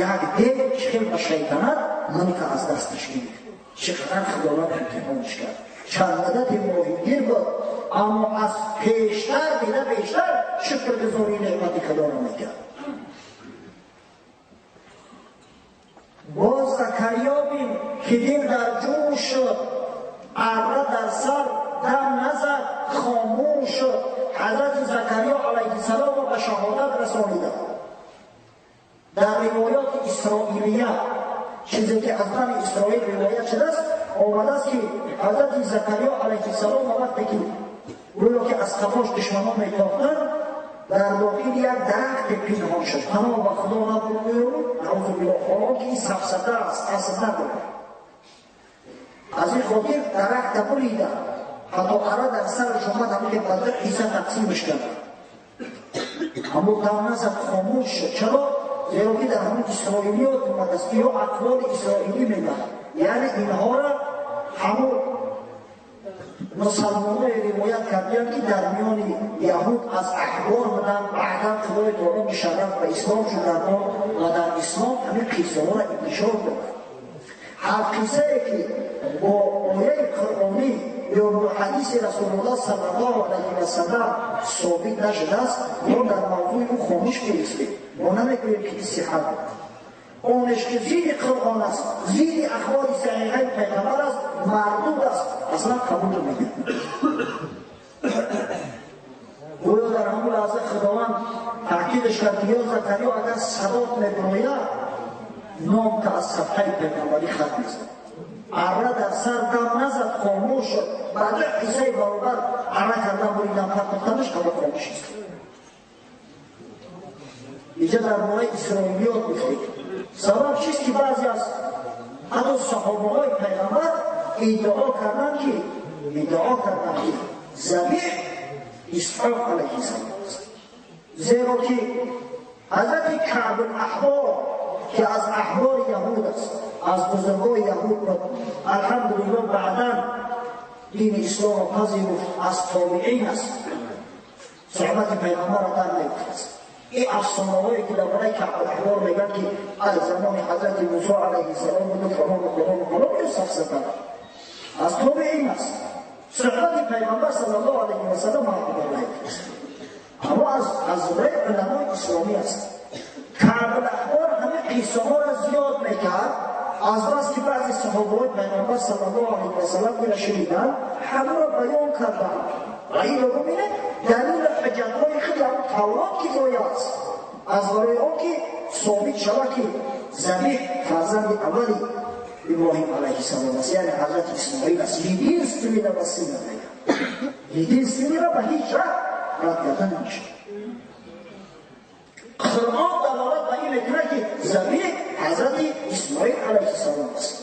як дев чӣ хел ба шайтанат мулка аз дасташ гирифт. Чӣ қадар Худованд имтиҳонаш кард. Чанд муддате моҳигир буд, аммо аз пештар дида бештар шукргузории неъмати Худоро мекард. Боз Закариё бин ки дил дар ҷӯш шуд, арра дар сар дам назад, хомӯш шуд. Ҳазрати Закариё алайҳиссаломро ба шаҳодат расонида. Дар ривоёти исроилия, чизе ки аз бани Исроил ривоят шудааст, омадааст ки ҳазрати Закариё алайҳиссалом вақте ки гӯё ки аз қафош душманон метохтанд, дар дохили як дарахте пинҳон шуд. Паноҳ ба Худо набуд, наъузу биллоҳ, ҳоло ки ин сафсата аст, асл надорад. Аз ин хотир дарахта бурида, ҳатто ара дар сараш омад, ҳамин ки ба ду ҳисса тақсимаш кард. Аммо дам назад, хомӯш шуд. Чаро? Зеро ки дар ҳамин исроилиёт омадааст, ё ақволи исроилӣ мегӯяд, яъне инҳоро ҳамун Мусалмонҳое ривоят кардиянд, ки дар миёни яҳуд аз аҳбор буданд, баъдан Худои таоло мушарраф ба ислом шуданд ва дар ислом ҳамин қиссаҳоро интишор дод. Ҳар қиссае ки бо ояи қуръонӣ ё бо ҳадиси Расулуллоҳ саллаллоҳу алайҳи васаллам собит нашудааст, мо дар мавзӯи ӯ хомӯш меистем. Мо намегӯем, ки ин сиҳат дорад. Онеш ки зидди Қуръон аст, зидди ахбори саҳиҳаи пайғамбар аст, мардуд аст, аслан қабул намекунад. Гӯё дар ҳамон лаҳза Худованд таъкидаш кард, ки ё Закариё, агар садот мебирояд, номта аз сафҳаи пайғамбарӣ хат мезанад. Арра дар сар дам назад, хомӯш шуд. Баъда қиссаи баробар арра кардан, буридан, партохтанаш, ҳама хомӯш аст. Инҷа дар бораи исроилиёт гуфтем. Сабаб чист, ки баъзе аз ҳатто саҳобаҳои пайғамбар иддао карданд, ки забиҳ Исҳоқ алайҳиссалом аст? Зеро ки ҳазрати Каъбулаҳбор, ки аз аҳбори яҳуд аст, аз бузургои яҳуд буд, алҳамдулилло, баъдан дини исломро пазируфт, аз тобиин аст, суҳбати пайғамбарро дар наёфтааст. Ин афсонаҳое ки дар бораи Каъбулаҳбор мегӯянд, ки аз замони ҳазрати Мусо алайҳиссалом буду, фалону фалону фалон, ё сафсата. Аз тобиин аст, суҳбати пайғамбар саллаллоҳу алайҳи васаллам дар наёфтааст, аммо аз зумраи уламои исломӣ аст. Каъбулаҳбор ҳамин қиссаҳоро зиёд мекард. Аз бас ки баъзе саҳобаҳои пайғамбар саллаллоҳу алайҳи васаллам ира шуниданд, ҳамаро баён карданд ва инро бубинед, далели ҳуҷҷатҳои худи ҳамун Таврот кифоя аст аз барои он ки собит шавад, ки забиҳ фарзанди аввали Иброҳим алайҳиссалом аст, яъне ҳазрати Исмоил аст. Единственного сына мегӯяд, единственный ро ба ҳеҷ раҳ рад карда намешавад. Қуръон далолат ба ин мекунад, ки забиҳ ҳазрати Исмоил алайҳиссалом аст.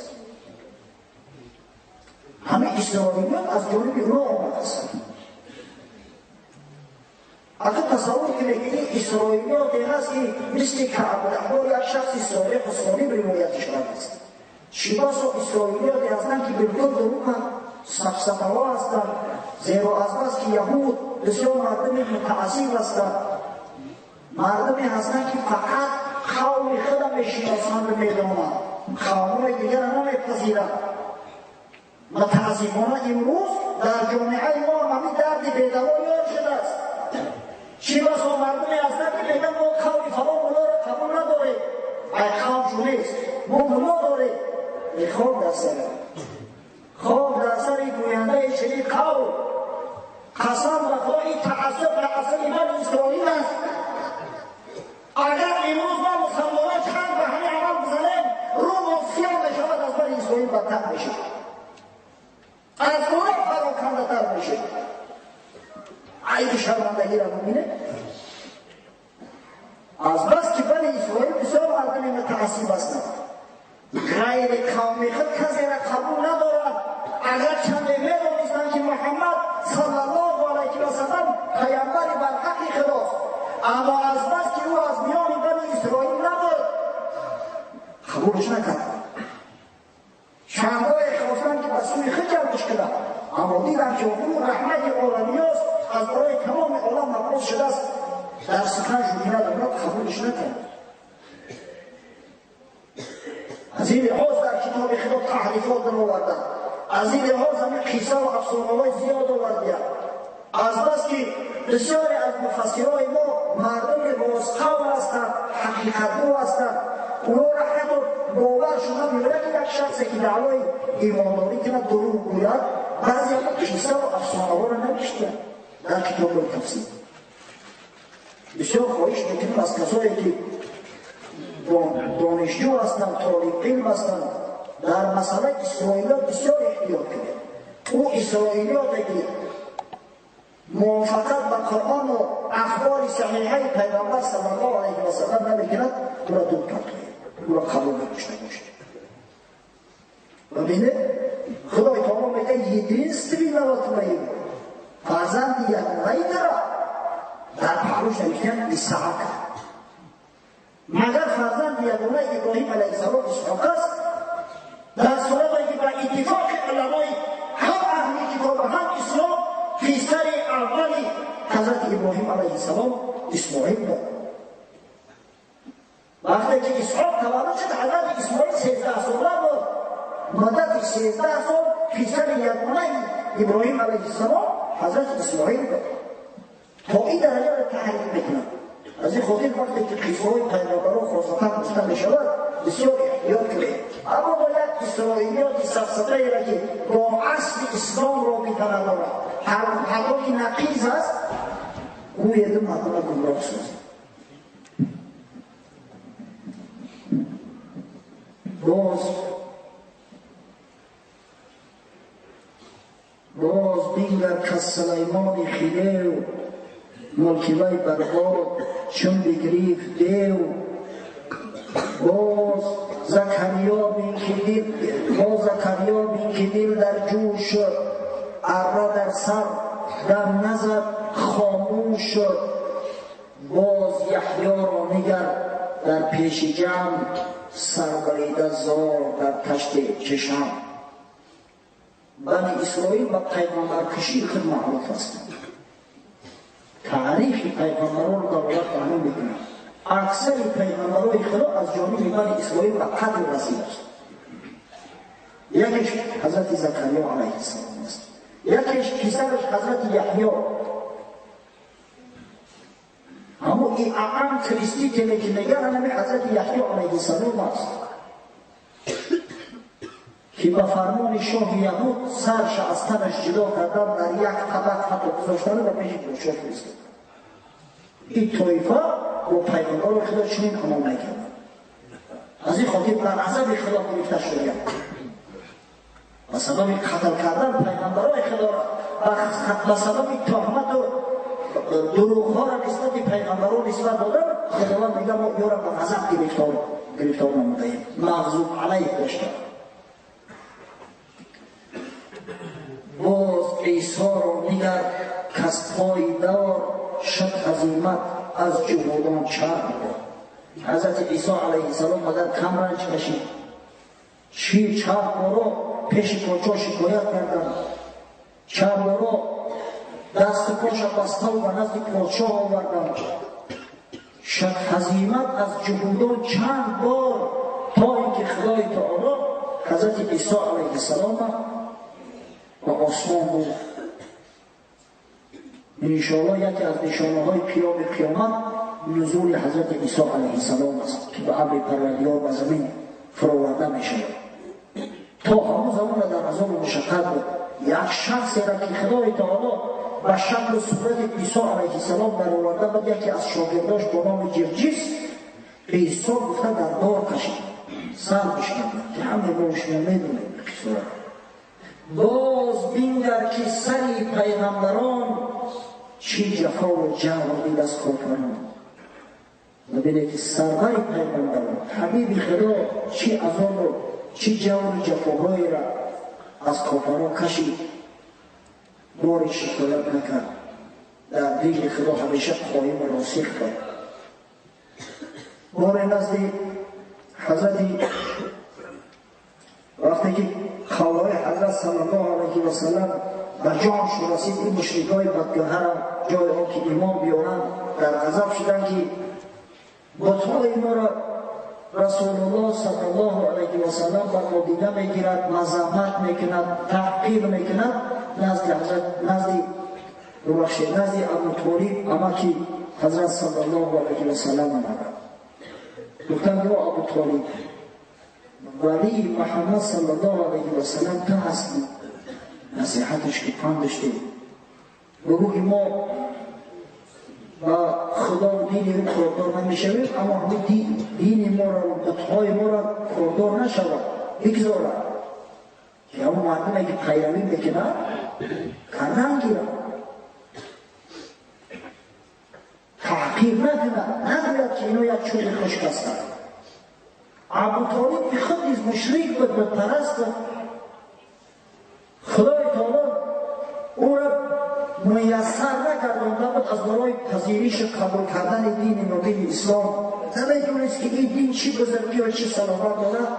Ҳамин исроилиён аз ҷониби ӯ омадааст. Агар тасаввур кунед, ки ин исроилиёте ҳаст, ки мисли Каъбулаҳбор як шахси солиҳу солим ривоятиш кардааст, чӣ басо исроилиёте ҳастанд, ки билкул дурӯғанд, сафсатаҳо ҳастанд. Зеро аз бас ки яҳуд бисёр мардуми мутаассиб ҳастанд, мардуме ҳастанд, ки фақат қавми худа мешиносанду медонанд, қавмҳои дигарро намепазиранд. Мутаассифона, имрӯз дар ҷомеаи мо ҳамин дарди бедаво ёд шудааст. Чӣ басо мардуме ҳастанд, ки мегӯянд: мо қавми фалон мулоро қабул надорем, ай қавм чун нест, мо муло дорем. Хок дар сари, хок дар сари гӯяндаи чунин қавл. Қасам ба Худо, ин таассуб таассуби бани Исроил аст. Агар имрӯз мо мусалмонон чанд ба ҳамин амал бизанем, рӯ сиёҳ мешавад, аз бани Исроил бадтар мешавад, аз ӯро парокандатар мешавад. Айби шармандагиро бубинед. Аз бас ки бани Исроил бисёр мардуми мутаассиб ҳастанд, ғайри қавми худ касеро қабул надоранд. Агар чанде медонистанд, ки Муҳаммад саллаллоҳу алайҳи васаллам паямбари барҳақи худост, аммо аз бас ки ӯ аз миёни бани Исроил набуд, қабулш накард. Чандое хостанд, ки ба сӯи худ ҷалбш кунанд, аммо диданд, ки ӯ раҳмати оламиёст, аз барои тамоми олам мабъус шудааст, дар сухан шӯхӣ надорад, қабулш накард. Аз ин лиҳоз дар китоби худо таҳрифот дароварданд, аз ин лиҳоз ҳамин қиссаву афсонаҳои зиёд овардиянд. Аз бас ки бисёре аз муфассирои мо мардуми ростқавл ҳастанд, ҳақиқатгӯ ҳастанд, онҳоро ҳатто бовар шуда меояд, ки як шахсе ки даъвои имондорӣ кунад, дурӯғ гӯяд. Баъзе қиссаву афсонаҳоро навиштанд дар китобҳои тафсир. Бисёр хоҳиш мекунем аз касое ки донишҷӯ ҳастанд, толибилм ҳастанд, дар масъалаи исроилиёт бисёр эҳтиёт кунед. Ӯ исроилиёте ки мувофиқат ба Қуръону ахбори саҳиҳаи пайғамбар саллаллоҳу алайҳи васаллам намекунад, ӯро дур партоед, ӯро қабул надошта бошед. Ва бинед, Худои таоло мегӯяд: единственного твоего, фарзанди ягонаи тура. Дар паҳлӯш навиштан Исҳоқ. Магар фарзанди ягонаи Иброҳим алайҳиссалом Исҳоқ аст? Дар сурате ки ба иттифоқи уламои ҳам аҳли китоб, ҳам ислом Ҳазрати Иброҳим алайҳиссалом Исмоил буд. Вақте ки Исҳоқ таваллуд шуд, Ҳазрати Исмоил 13 сола буд. Муддати 13 сол писари ягонаи Иброҳим алайҳиссалом Ҳазрати Исмоил буд. То ин дараҷаро таҳриф мекунад. Аз ин хотир вақте ки қиссаҳои пайғамбарон хосатан гуфта мешавад, бисёр эҳтиёт кунед. Аммо бо як исроилиёти сафсатаеро ки бо асли ислом робита надорад, ҳаргоҳ ки нақиз аст, гӯеду мардума гумроҳ созад. Боз бингар кас Сулаймони хидев, мулки вай барбод чун бигирифт дев. Боз Закариё бин ки дил дар ҷӯш шуд, арра дар сар дам назад хомӯш шуд. Боз Яҳёро нигар дар пеши ҷамъ, сарбарида зор дар ташти чашм. Бани Исроил ба пайғамбаркушии худ маъруф ҳастанд. Таърихи пайғамбаронро дар олам таҳлил мекунанд. Аксари пайғамбарои худо аз ҷониби Бани Исроил ба қатл расидааст. Якеш Ҳазрати Закариё алайҳиссалом аст, якеш писараш Ҳазрати Яҳё. Ҳамо Иоанн Крестителе ки мегӯянд, ҳамин Ҳазрати Яҳё алайҳиссалом аст, ки ба фармони шоҳи яҳуд сарша аз танаш ҷудо кардан, дар як табақ ҳатто гузоштану ба пеши подшоҳ фиристод. Ин тоифа бо пайғамбарои худо чунин амал мекарданд. Аз ин хотир бар ғазаби худо гирифта шудаянд. Ба сабаби қатл кардан пайғамбарои худоро, ба сабаби туҳмату дурӯғҳоро нисбати пайғамбарон нисбат додан, Худованд мегӯяд мо ёро ба ғазаб гирифтор намудаем, мағзуб алайҳ доштем. Боз Исоро нигар кас пойдор шуд, ҳазимат аз ҷуҳудон чарх буд. Ҳазрати Исо алайҳиссалом магар кам ранҷ кашид? Чӣ чарх боро пеши подшоҳ шикоят карданд, чарх боро дасту поша баставу ба назди подшоҳ оварданд. Шуд ҳазимат аз ҷуҳудон чанд бор, то ин ки Худои Таоло Ҳазрати Исо алайҳиссалом ба осмон бурд. Иншоаллоҳ яке аз нишонаҳои қиёми қиёмат нузули Ҳазрати Исо алайҳиссалом аст, ки ба амри Парвардигор ба замин фуроварда мешавад. То ҳамон замона дар азобу мушаққат буд. Як шахсеро ки Худои Таоло ба шаклу сурати Исо алайҳиссалом дароварда буд, яке аз шогирдош бо номи Ҷирҷис, Исо гуфта дар дор кашид, сар бишканд, ки ҳама мо шумо медонем қиссаро. Боз бингар ки сари пайғамбарон чӣ ҷафову ҷабр дид аз кофирон. Бибинед ки сарвари пайғамбарон, ҳабиби Худо, чӣ азобу чӣ ҷавру ҷафоҳоеро аз кофирон кашид, бори шикоят накард, дар дини Худо ҳамеша қоиму росих буд. Боре назди Ҳазрати вақте ки қавлҳои Ҳазрат саллаллоҳу алайҳи васаллам ба ҷонш расид, ин мушрикҳои бадгӯҳара ҷои он ки имон биёранд дар ғазаб шуданд, ки бутҳои моро Расулуллоҳ саллаллоҳу алайҳи васаллам ба нодида мегирад, мазаммат мекунад, таҳқир мекунад. Назди Абу Толиб амаки Ҳазрат саллаллоҳу алайҳи васаллам омаданд. Гуфтанд: ё Абу Толиб, валии Муҳаммад саллаллоҳу алайҳи васаллам ту ҳастӣ, насиҳаташ ки пандаш деҳ, бигӯ ки мо ба Худо дини ӯ кордор намешавем, аммо ҳамин дини моро, бутҳои моро кордор нашавад, бигзорад, ки ҳамон мардуме ки пайравӣ мекунад кардан гирад, таҳқир накунад, нагӯяд ки ино як чӯби хушк ҳастанд. Абу Толиб ки худ низ мушрик буд, бутпараст буд, Худои Таоло ӯро муяссар накардонда буд аз барои пазиришу қабул кардани дини мубини ислом. Намедонист ки ин дин чӣ бузургӣ ва чӣ саломат дорад.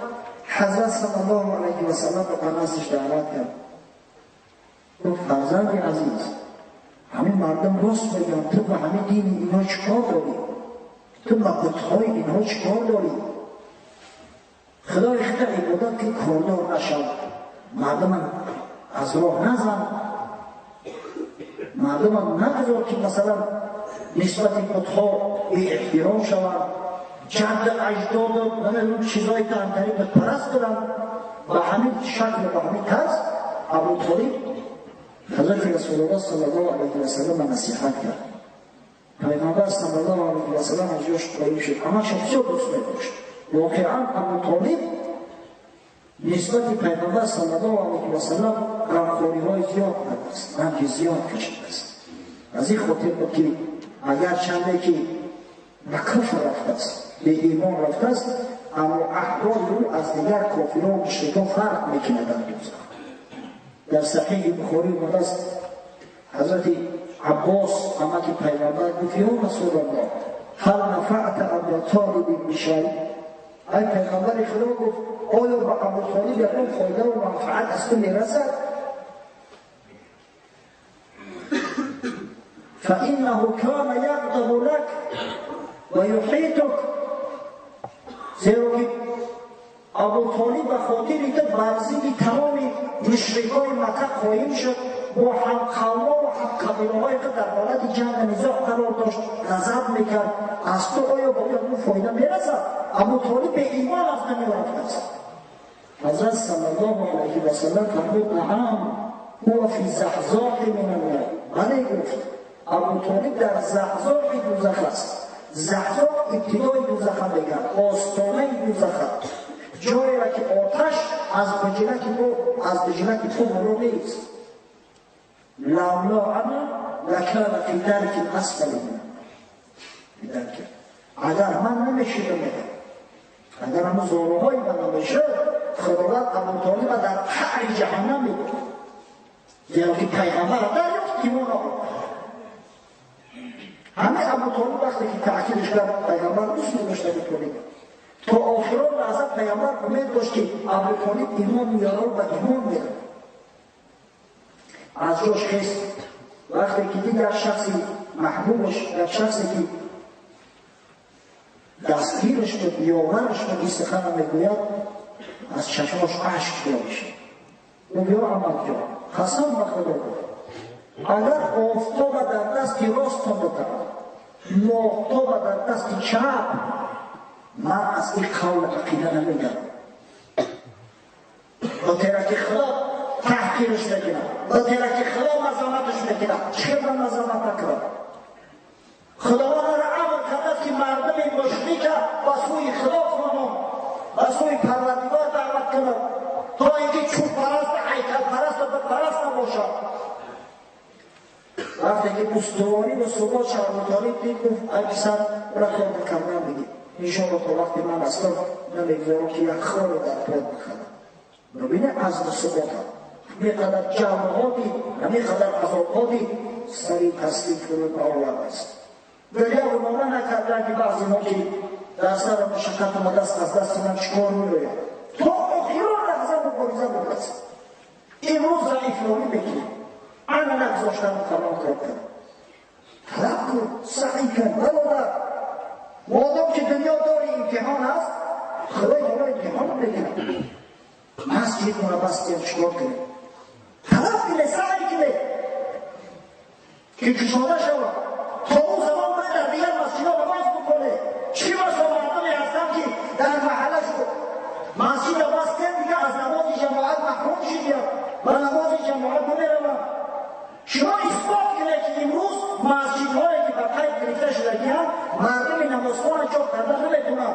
Ҳазрат саллаллоҳу алайҳи васалламро ба наздиш даъват кард. Гуфт: фарзанди азиз, Ҳамин мардум рост мегӯянд, ту ба ҳамин дини инҳо чӣ кор дорӣ? Ту ба бутҳои инҳо чӣ кор дорӣ? Худои худо ибодат ки кордор нашав, мардумам аз роҳ назан, мардумам нагузор ки масалан нисбати бутҳо беэҳтиром шаванд, ҷадду аҷдоду намедонам чизҳое ки ҳамтари бутпараст буданд. Ба ҳамин шакл, ба ҳамин тарз Абу Толиб ҳазрати Расулуллоҳ саллаллоҳу алайҳи васаллам насиҳат кард. Пайғамбар саллаллоҳу алайҳи васаллам аз ҷош қоим шуд, ҳамаша бисёр дӯст медошт. Воқеан Абу Толиб нисбати пайғамбар саллаллоҳу алайҳи васаллам ғамхориҳои зиёд кардааст, ранҷи зиёд кашидааст. Аз ин хотир буд ки агарчанде ки ба куфр рафтааст, беимон рафтааст, аммо аҳволи ӯ аз дигар кофирон мушрикон фарқ мекунад дар дӯзах. Дар Саҳиҳи Бухорӣ омадааст, ҳазрати Аббос амаки пайғамбар гуфт: ё Расулаллоҳ, ҳал нафаъта Аба Толибин бишай? Ай пайғамбари Худо гуфт, оё ба Абу Толиб ягон фоидаву манфаат аз ту мерасад? فإنه كان يغضب لك ويحيطك. زیرا که ابو طالب به خاطر تو بر ضد تمام مشرکای مکه قایم شد، با هم قوما و هم قبیله‌های خود در حالت جنگ و نزاع قرار داشت، غضب میکرد. از تو آیا با او فایده میرسد؟ ابو طالب به ایمان از دنیا رفته است. حضرت صلی الله علیه و سلم فرمود: نعم هو فی زحزاح من النار. بله، گفت ابو طالب در زحزاح دوزخ است. زحزاح ابتدای دوزخ میگن، آستانه دوزخ، جایی را که آتش از بجلک او از بجلک تو برو نیست. لولا انا لکان فی درک الاسفل من النار. اگر من نمیشیدم، اگر همون زاروهای من نمیشد، خداوند ابو طالب در قعر جهنم میبرد، زیرا که پیغمبر دریافت ایمان آورد. همه ابو طالب وقتی که تأکیدش کرد، پیغمبر دوست می‌داشت ابو طالب. تا آخران لحظه پیغمبر امید داشت که ابو طالب ایمان میاره و ایمان میاره. از جاش خیست. وقتی که دید یک شخصی محبوبش، یک شخصی که دستگیرش بود، یاورش بود، این سخن میگوید، از چشماش اشک جاری شد. گفت: یا عمک جان، قسم به خدا گفت، اگر آفتاب در دست راستم بتوان، ماهتاب در دست چپ، من از این قول عقیده نمیگم. با ترک خدا تحقیرش میکنم، با ترک خدا مزامتش میکنم، چه من مزامت نکنم؟ خداوند را امر کرده که مردم مشرک به سوی خدا کنم، به سوی پروردگار دعوت کنم، تا اینکه چوب پرست، هیکل پرست و بت پرست نباشد. وقتی که استواری و ثبات ابو طالب دید، گفت: ای پسر، را کار کردن بگیر، انشاءالله تا وقتی من اصلا نمیگذارم که یک خار در پاد بخرم. ببینه عزم و ثبات همینقدر جمعاتی، همینقدر عذاباتی سری تسلیم فرود آورده است. گریه و ناله نکردن که بعضی ما که در سر مشقت آمده است از دست من چکار میآید. تا آخران لحظه مبارزه بوده است. امروز ضعیف میکنیم، انا نگذاشتم فلان کار کنم. طلب کن، سعی کن برادر. مادام که دنیا داری امتحان است، خدای تعالی امتحان میکنه. مسجد ما بستیم چیکار کنیم؟ طلب کنه، سعی کنه که کشاده شود. تا اون زمان باید در دیگر مسجدها نماز بکنه. چی بسا مردمی هستن که در محله شد مسجد بستن، دیگه از نماز جماعت محروم شدیم و نماز جماعت نمیروند. شما اثبات کنه که امروز مسجدهایی که به قید گرفته شدگی هم مردم نمازخانه چاپ کرده نمیتونن.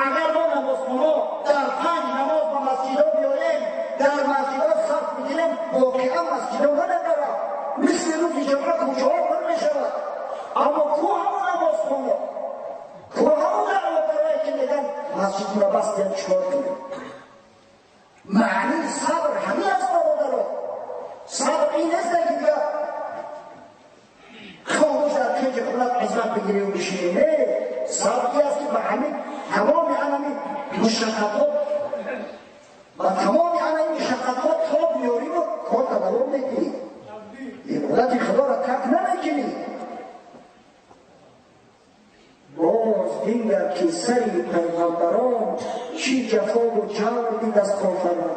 اگر ما نمازخانه در 5 نماز به مسجدها بیاییم، در مسجدها صف میگیریم، واقعا مسجدها ندارد، مثل روز جمعه کوچه‌ها پر میشود. اما کو همون نمازخانه، کو همون دعوتگرایی که میگن مسجد را بستیم چیکار کنیم؟ معنی صبر همین است برادران. صبر این نیست که دیگه خاموش در کنج خونت عزت بگیری و بشینی. نه، صبر این است که به همین تمام انمی مشقتات و تمام انمی مشقتات تاب میاری و کار دوام میگیری. عبادت خدا را ترک نمیکنی. بنگر که سری پیغمبران چی جفا و جور دید از کافران.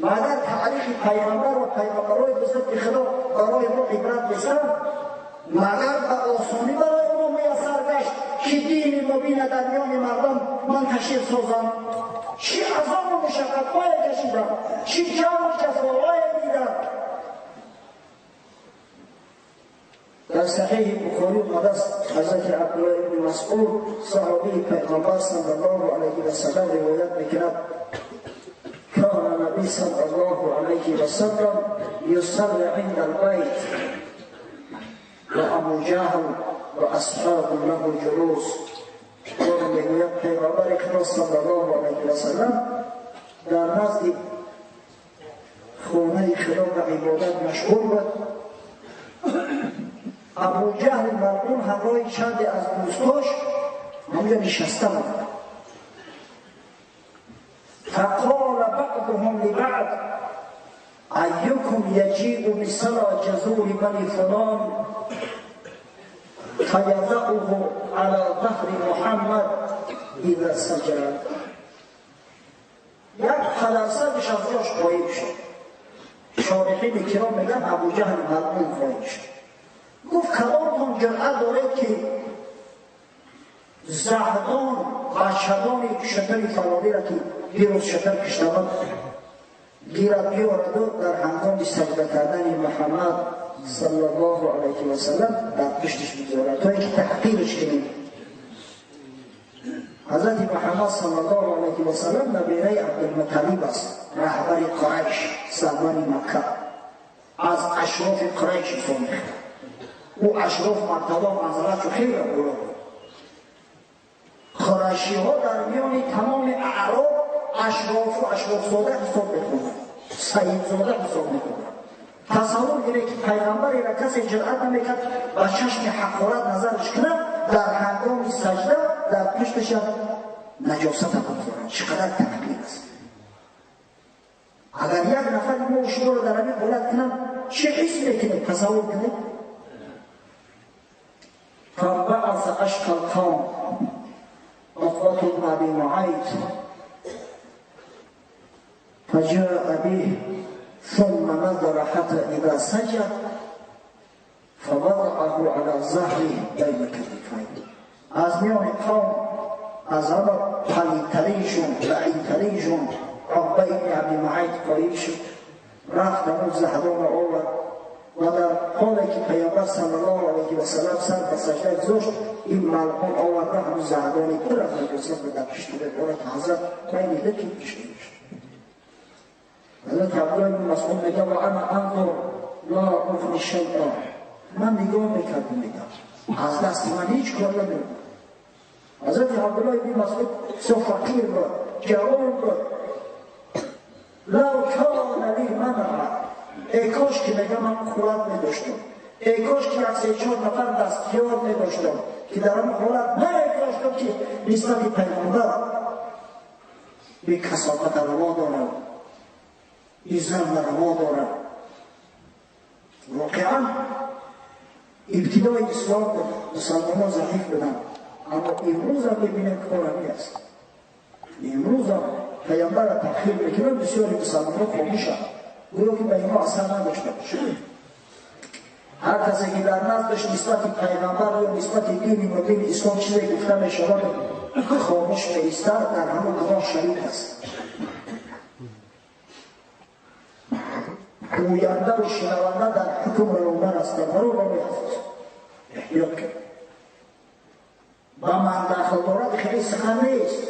مگر تاریخ پیغمبر و پیغمبرای بزرگ خدا برای ما عبرت نیست؟ مگر به آسانی برای ما میسر گشت که دین مبین در میان مردم منتشر سازند؟ چی عذاب و مشقت‌های کشیدند، چی جور و جفاهای دیدند. در صحیح بخاری آمده است حضرت عبدالله بن مسعود صحابی پیغمبر صلی الله علیه و سلم روایت میکند: كان النبي صلى الله عليه وسلم يصلي عند البيت وابو جهل واصحاب له جلوس. میگوید پیغمبر خدا صلی الله علیه و سلم در نزد خانه خدا به عبادت مشغول بود. ابو جهل ملعون همراه چند از دوستاش همونجا نشسته بود. فقال بعضهم لبعض ایکم یجیء بصلا جزور بنی فلان فیضعه علی ظهر محمد اذا سجد. یک پدرسگش از جاش غایب شد. شارحین کرام میگن ابو جهل ملعون غایب شد. گفت کدامتان جرأت دارید که زهدان بچه‌دان شتر فلانی را که دیروز شتر کشته بود گیرد بیارد و در هنگام سجده کردن محمد صلی الله علیه و سلم در پشتش بگذارد تا اینکه تحقیرش کنیم. حضرت محمد صلی الله علیه و سلم نبیره عبدالمطلب است، رهبر قریش، سرور مکه، از اشراف قریش حساب می‌شود. او اشراف مرتبه و منزلتش خیلی بالا بود. قریشی ها در میان تمام اعراب اشراف و اشرافزاده حساب میکنند، سیدزاده حساب میکنند. تصور کنید که پیغمبری را کسی جرأت نمیکرد با چشم حقارت نظرش کند، در هنگام سجده در پشتش نجاست بگذارد. چقدر تحقیر است. اگر یک نفر ما شما رو در همین حالت کنم چه حس میکنید؟ تصور کنید. فبعث اشقى القوم عقبة بن أبي معيط فجاء به ثم نظر حتى إذا سجد فوضعه على ظهره بين كتفيه. از میان قوم از همه پلیدترینشون لعینترینشون عقبه ابن ابی معیط قایب شد، رفت همون زهدان آورد و در حالی که پیامبر صلی الله علیه و سلم سر به سجده گذاشت، این ملعون آورده همون زهدانی پر از نجاست به در پشت ببارد حضرت بین دو کشته شد. حضرت عبدالله بن مسعود میگه و انا انظر لا اغنی شیئا، من نگاه میکردم میگم از دست من هیچ کار نمیاد. حضرت عبدالله بن مسعود بسیار فقیر بود، جوان بود. لو کان لی منع، ای کاش که میگم من قوت میداشتم، ای کاش که یک سه چهار نفر دستیار میداشتم که در آن حالت نمیداشتم که نسبت پیغمبر به کثافت روا دارم، این ظلم روا دارم. واقعا ابتدای اسلام بود، مسلمان ها ضعیف بودند، اما امروز هم میبینیم که کار همین است. امروز هم پیامبر را تحقیر میکنند، بسیاری مسلمان ها خاموشند، گویا که به اینها اثر نداشته باشه. هر کسی که در نزدش نسبت پیغمبر یا نسبت دین مبین اسلام چیزی گفته میشود خاموش میایستد، در همون گناه شریک است. گوینده و شنونده در حکم برابر هستند. برابر عزیز احتیاط کنید. با من دخل دارد خیلی سخن نیست.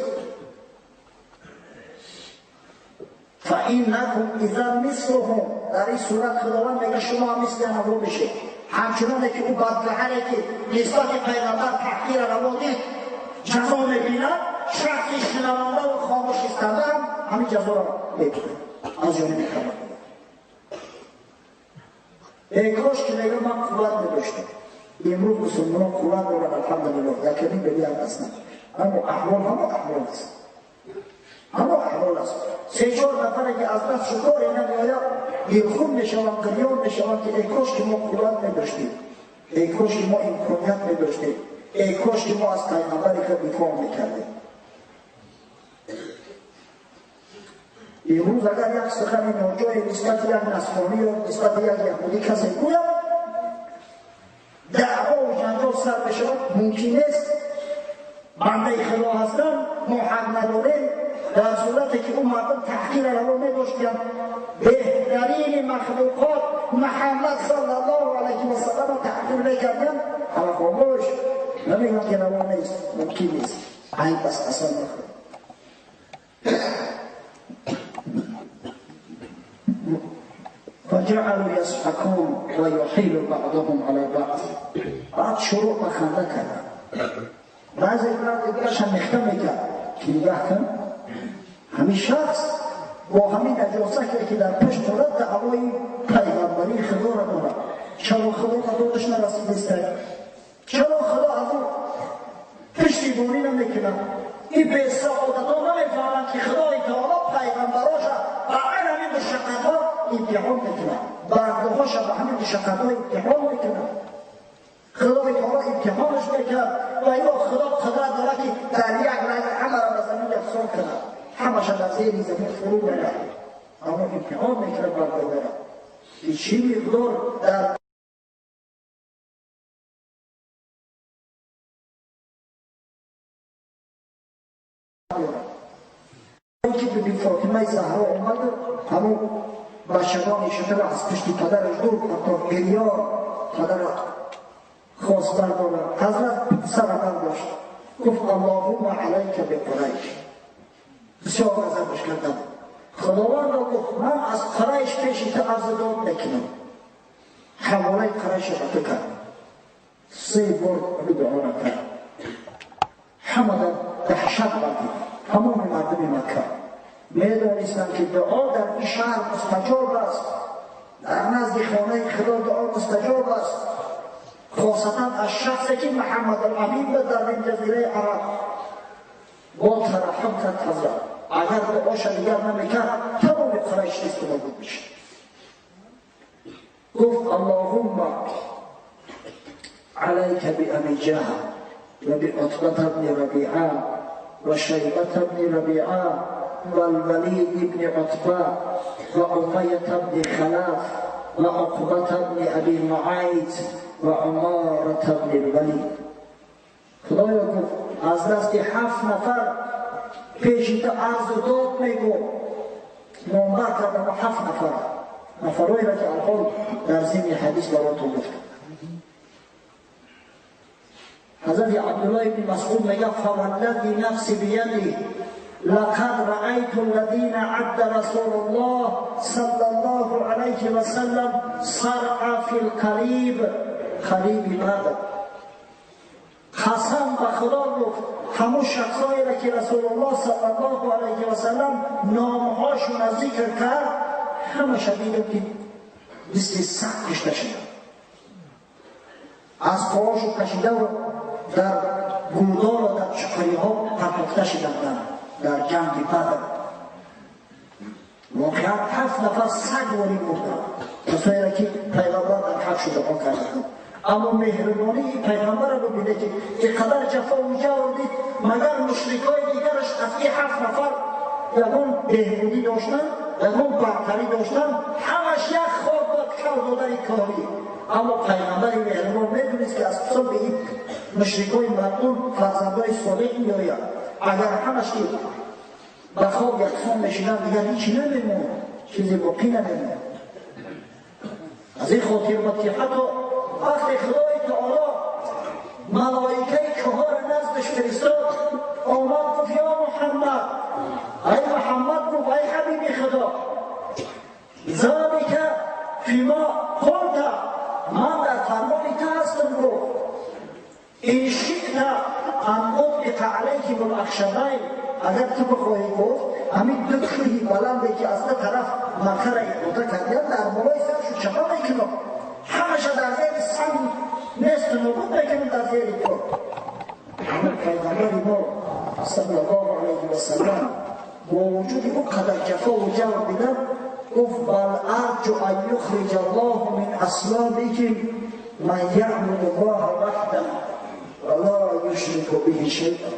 فإنکم اذا مثلهم، در این صورت خداوند میگه شما هم مثل آنها میشید. همچنانه که او بدگهره که نسبت پیغمبر تحقیر روا دید جزا میبیند، شخص شنونده و خاموش ایستاده هم همین جزا را میبیند از جانب خداوند. ای کاش که میگه من قوت میداشتم. امروز مسلمان قوت دارن الحمدلله، یکنی به بیان هستند، اما احوال همه احوال است، همه احوال است. سه چهار نفره که از دست شکار نمیآید دلخون میشوند، گریان میشوند که ای کاش که ما قوت میداشتیم، ای کاش که ما امکانیت میداشتیم، ای کاش که ما از پیغمبر خود دفاع میکردیم. امروز اگر یک سخن ناجای نسبت یک نصرانی یا نسبت یک یهودی کسی گوید، دعوا و جنجال سر بشود. ممکن نیست، بنده خدا هستن، ما حق نداریم. در صورتی که اون مردم تحقیر روا نداشتند، بهترین مخلوقات محمد صلی الله علیه و سلم تحقیر نکردن، همه خاموش نمیگن که روا نیست، ممکن نیست، عیب است اصلا نخواه. فجعلوا يضحكون ويحيل بعضهم على بعض. بعد شروع به خنده کردن. بعضی دیگرش هم نخته میکرد که نگاه کن، همین شخص با همین نجاست که در پشت دارد دعوای پیغمبری خدا را دارد. چرا خدا به دادش نرسیده؟ چرا خدا از او پشتیبانی نمیکند؟ این به سعادت ها نمیفهمند که خدای تعالی پیغمبراش به همین مشقت ها امتحان میکنه، بردهاش به همین مشقت ها امتحان میکنه. خدای تعالی امتحانش میکرد و اینا خدا قدرت داره که در یک لحظه همه را به زمین یکسان کنه، همش در زیر زمین فرو بره. اما امتحان میکنه برده را که چی مقدار در که بی فاطمه زهرا آمد، همون بچگان شده از پشت پدرش دور کرد تا گریان پدر خواست بردارد. حضرت سر برداشت، گفت اللهم علیک بقریش. بسیار غضبش کردم. خداوند را گفت من از قریش پیش تو عرض داد نکنم، حواله قریش را به تو کردم. 3 بار دعا را کرد، همه در دهشت بردید. تمام مردم مکه میدانستند که دعا در این شهر مستجاب است، در نزد خانه خدا دعا مستجاب است، خاصتا از شخصی که محمد الامین بود در این جزیره عرب. با ترحم کرد حضرت، اگر دعاش دیگر نمیکرد تمام قریش نیست نابود میشد. گفت اللهم علیک بأبی جهل و بعتبة بن ربیعه و شیبة بن ربیعه والولید بن عتبة و امیة بن خلف و عقبة بن ابی معیط و عمارة بن الولید. خدایا گفت از دست 7 نفر پیش تو عرض داد میگو، نامبر کردم و 7 نفر، نفرهایی را که الان در ضمن حدیث براتون گفتم. حضرت عبدالله بن مسعود میگه فوالذی نفسی بیده لقد رأیت الذین عد رسول الله صلی الله علیه و سلم صرع فی القریب قریب بدر. قسم به خدا گفت همون شخصایی را که رسول الله صلی الله علیه و سلم نامهاشون را ذکر کرد، همه دیدم که مثل سگ کشته شدن، از پاهاشو کشیده و در گودال و در چقری ها پرتافته شدن در جنگ بدر. واقعا 7 نفر سگ واری مردن، کسایی را که پیغمبر در حق شده ها کردن. اما مهربانی پیغمبر را ببینه که اینقدر جفا و جور دید، مگر مشرکای دیگرش از این 7 نفر یگان بهبودی داشتن، یگان برتری داشتن؟ همش یک خواب داد کل دادن کاری. اما پیغمبر مهربان میدونست که از پسان به این مشرکای مردم فرزندای صالح میآید، اگر همش که به خواب یکسان میشدن دیگر هیچی نمیموند، چیزی باقی نمیموند. از این خاطر بود که حتی وقتی خدای تعالی ملائکه چهار نزدش فرستاد، آمد گفت یا محمد، ای محمد، گفت ای حبیب خدا، ذالک فیما قلت، من در فرمان تو هستم. گفت این شئت ان اطلق علیهم الاخشبین، اگر تو بخواهی، گفت همین 2 کوهی بلنده که از دو طرف مکه را احاطه کردن در بالای سرشو چپا میکنم، همش در زیر سنگ نیست نابود میکنم در زیر تو. پیغمبر ما صلی الله علیه و سلم با وجود او قدر جفا و جور دیدن، گفت بل ارجو ان یخرج الله من اصلابکم من یعبد الله وحده. و لا یشرک به شیئا.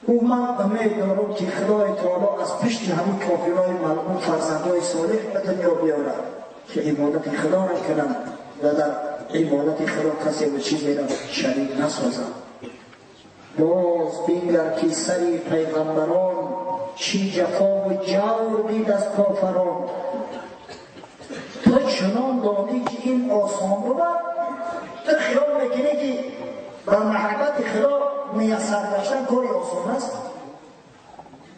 او من امید دارم که خدای تعالی از پشت همین کافرای ملعون فرزندای صالح به دنیا بیارد که عبادت خدا را کنند و در عبادت خدا کسی و چیزی را شریک نسازند. باز بینگر که سری پیغمبران چی جفا و جور دید از کافران. تو چنان دانی که این آسان بود، تو خیال میکنی که بر محبت خدا میسر گشتن کاری آسان است؟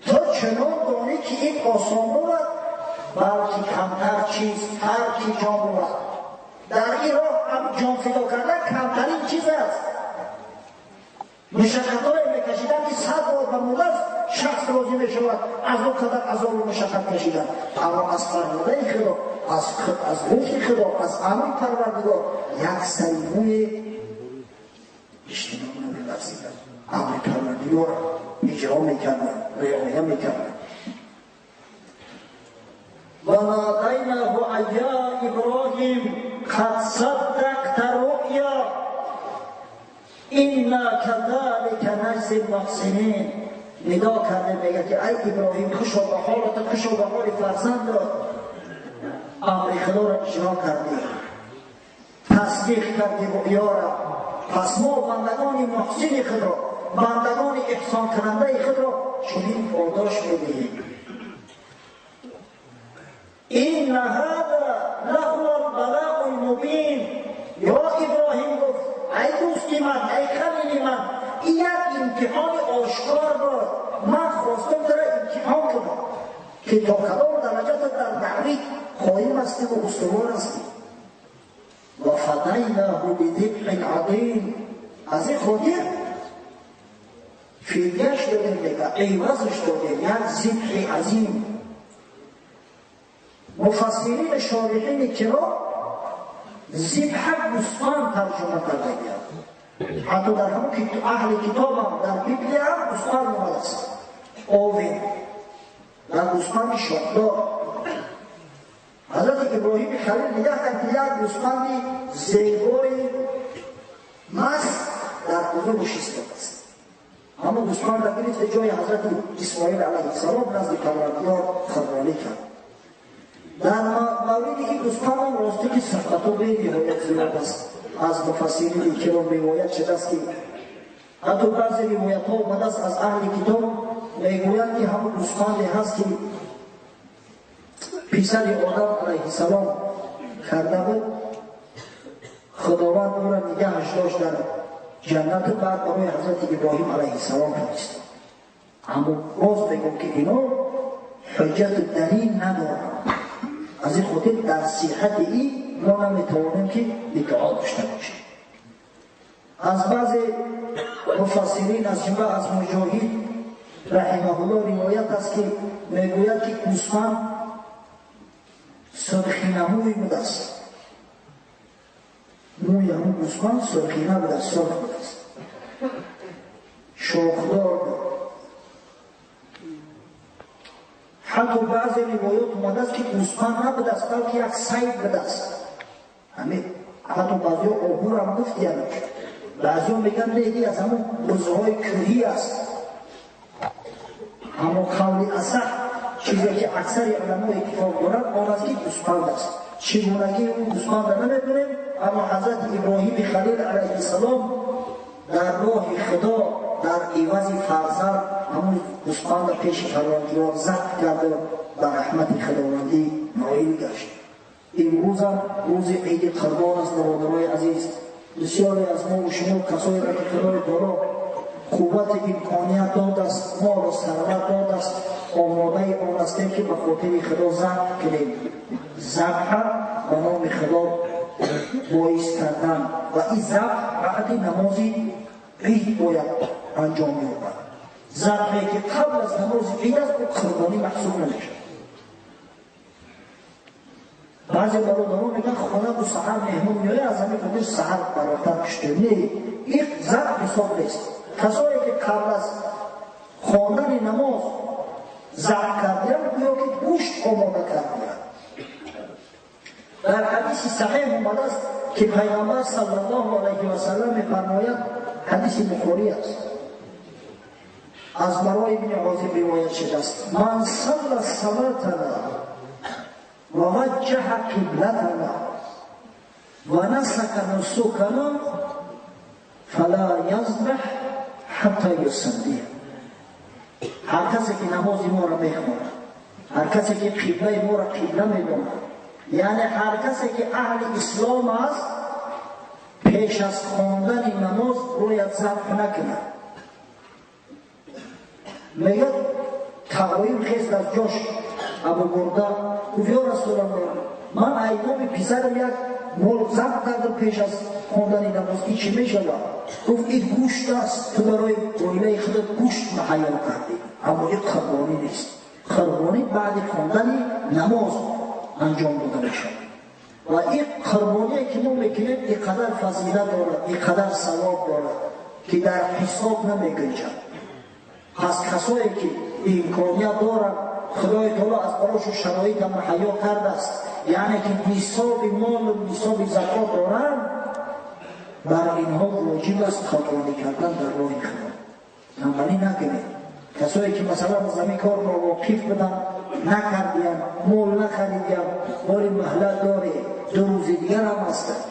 تو چنان دانی که این آسان بود، بلکه کمتر چیز هر کی جان بود. در این راه هم جان فدا کردن کمترین چیز است. مشقت‌های میکشیدن که 100 بار به مدت شخص راضی میشود از اون قدر عذاب و مشقت کشیدن، اما از فرموده خدا، از گفت خدا، از امر پروردگار یک سری موی اجتناب نمی‌ورزیدن. امر پروردگار اجرا میکردن، رعایت میکردن. و نادیناه ای ابراهیم قد صدقت الرؤیا انا كذلك نجزی المحسنین. ندا کرده میگه که ای ابراهیم خوشا به حالت، خوشا به حال فرزند را، امر خدا را اجرا کردی، تصدیق کردی رؤیا را. پس ما بندگان محسن خود را، بندگان احسان کننده خود را چنین پاداش میدهیم. این هذا لهو البلاء المبین. یا ابراهیم گفت ای دوستی من، ای خلیل من، این یک امتحان آشکار بود. من خواستم تو را امتحان کنم که تا کدام درجه تو در دعوی قایم هستی و استوار هستی. و فدیناه بذبح عظیم. از این خاطر فدیهش دادیم، میگه عوضش دادیم، یک ذبح عظیم. مفسرین شارحین کرام ذبح گوسفند ترجمه کرده. حتی در همون اهل کتاب هم در بیبلی هم گوسفند اومده است، آوین و گوسفند شاخدار. حضرت ابراهیم خلیل نگاه کرد که یک گوسفند زیبای مست در حضور نشسته است. اما گوسفند را گرفت جای حضرت اسماعیل علیه السلام نزد پروردگار قربانی کرد. در مورد این گوسفند هم راستی که صحبت‌ها بی‌نهایت زیاد است. از مفسرین کرام روایت شده است که حتی بعضی روایت‌ها آمده است از اهل کتاب میگویند که همون گوسفندی هست که پسر آدم علیه السلام کرده بود، خداوند او را نگهش داشت در جنت، بعد برای حضرت ابراهیم علیه السلام فرستاد. اما باز میگم که اینا حجت دلیل ندارند. از این خاطر در صحت این ما نمیتوانیم که ادعا داشته باشیم. از بعض مفسرین از جمله از مجاهد رحمه الله روایت است که میگوید که گوسفند سرخینه موی بوده است. موی همون گوسفند سرخینه بوده است، سرخ بوده است، شاخدار بود. حتی بعضی روایات اومده است که گوسفند نبوده است بلکه یک سید بوده است. همین حتی بعضی آهو هم گفتند، بعضی میگن نه از همون بزهای کوهی است. اما قول اصح چیزی که اکثر علما اتفاق دارند آن است که گوسفند است. چگونگی اون گوسفند را نمیدونیم، اما حضرت ابراهیم خلیل علیه السلام در راه خدا در عوض فرزند همون گوسفند پیش پروردگار ذبح کرد و به رحمت خداوندی نائل گشت. امروز هم روز عید قربان است. برادرای عزیز، بسیاری از ما و شما کسایی را که خدای تعالی قوت امکانیت داد است، مال و ثروت داد است، آماده آن هستیم که به خاطر خدا ذبح کنیم. ذبح به نام خدا باعث کردن و این ذبح بعد نماز عید باید انجام یابد. ذبحی که قبل از نماز عید است او قربانی محسوب نمیشه. بعضی برادران میگن خانه و سحر مهمون میآید، از همین خاطر سحر براتر کشته. نه، این ذبح حساب نیست. کسایی که قبل از خواندن نماز ذبح کردن گویا که گوشت آماده کردن. Дар ҳадиси саҳеҳ омадааст ки Пайғамбар саллаллоҳу алайҳи васаллам мефармояд, ҳадиси Бухорӣ аст, аз Барои ибни Озиб ривоят шудааст: ман салла салатана ва ваҷҷаҳа қиблатана ва насака нусукана фала язбаҳ ҳатта юсалли. Ҳар касе ки намози моро мехонад, ҳар касе ки қиблаи моро қибла медонад, яъне ҳар касе ки аҳли ислом аст, пеш аз хондани намоз бояд забҳ накунад. Мегӯяд тағоим хест аз ҷош Абу Бурда, гуфт: ё Расулаллоҳ, ман айноми писарам як мол забҳ кардам пеш аз хондани намоз, ин чӣ мешавад? Гуфт: ин гӯшт аст, ту барои оилаи худат гӯшт муҳайё кардӣ, аммо ин қурбонӣ нест. Қурбонӣ баъди хондани намоз анҷом дода мешавад. Ва ин қурбоние ки мо мекунем ин қадар фазилат дорад, ин қадар савоб дорад ки дар ҳисоб намегунҷад. Пас касое ки имконият доранд, Худои таоло аз барошон шароита муҳайё кардааст, яъне ки нисоби молу нисоби закот доранд, бар инҳо воҷиб аст қурбонӣ кардан дар роҳи Худо. Танбалӣ накунед. Касое ки масалан аз ҳамин кор новоқиф буданд, накардиям, мол нахаридиям, бори маҳлат доре, 2 рӯзи дигар ҳам ҳастанд.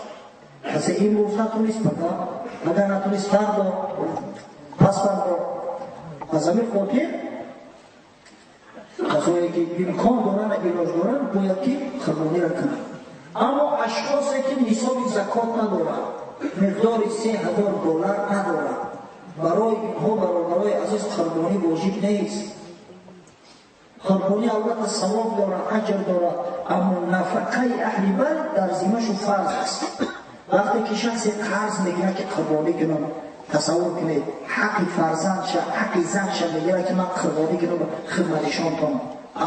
Касе имрӯз натунист, пага, пага натунист, фардо, пас фардо. Аз ҳамин хотир касое ки имкон доранд, илоҷ доранд, бояд ки қурбониро кунанд. Аммо ашхосе ки нисоби закот надоранд, миқдори $3000 надоранд, барои инҳо бародарои азиз қурбонӣ воҷиб нест. Қурбонӣ албатта савоб дорад, аҷр дорад, аммо нафақаи аҳли байт дар зиммашу фарз аст. Вақте ки шахсе қарз мегирад ки қурбонӣ кунам, тасаввур кунед, ҳаққи фарзандша, ҳаққи занша мегирад ки ман қурбонӣ кунам, хидматишон кунам,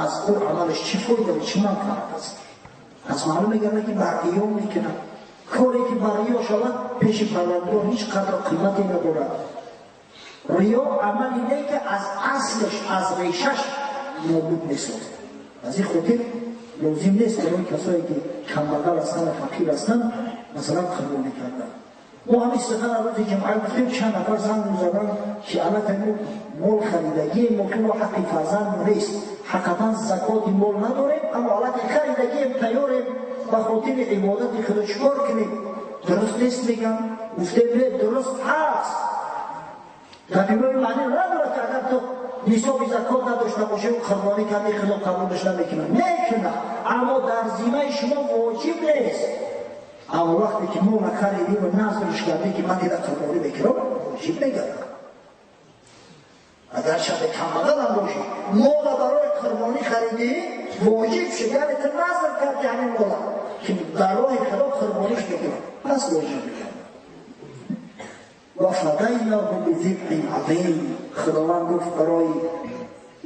аз ӯ амалаш чӣ фоида, чӣ манфаат аст? Пас маълум мегардад ки бар риё мекунад. Коре ки бар риё шавад, пеши Парвардигор ҳеҷ қадру қимате надорад. Риё амале не ки аз аслаш, аз решаш нобуд месозад. Аз ин хотир лозим нест барои касое ки камбағал ҳастанд ва фақир ҳастанд, масалан қурбонӣ кардан. Мо ҳамин сухан рӯзи ҷумъа гуфтем, чанд нафар занг мезаданд ки аллакай мо мол харидагием, мо ки мо ҳаққи фарзанд нест, ҳақиқатан закоти мол надорем, аммо аллакай харидагием, тайёрем ба хотири ибодати худо чикор кунем? Дуруст нест мегам. Гуфтем не, дуруст ҳаст. Табибои маъни надорад ки агар ту нисоби закот надошта бошӣ, қурбонӣ кардӣ, худо қабулаш намекунад. Мекунад, аммо дар зиммаи шумо воҷиб нест. Аммо вақте ки мо накардем ва назрш кардем ки ман ира қурбонӣ мекунам, воҷиб мегардад. Агар шаби камбағал ҳам бошӣ, мола барои қурбонӣ харидӣ, воҷиб шуд, яъне ту назр кардӣ ҳамин мола ки дар роҳи худо қурбониш мекунам, пас воҷиб мегардад. Ва фадайнаҳу бизибҳин азим. Худованд гуфт барои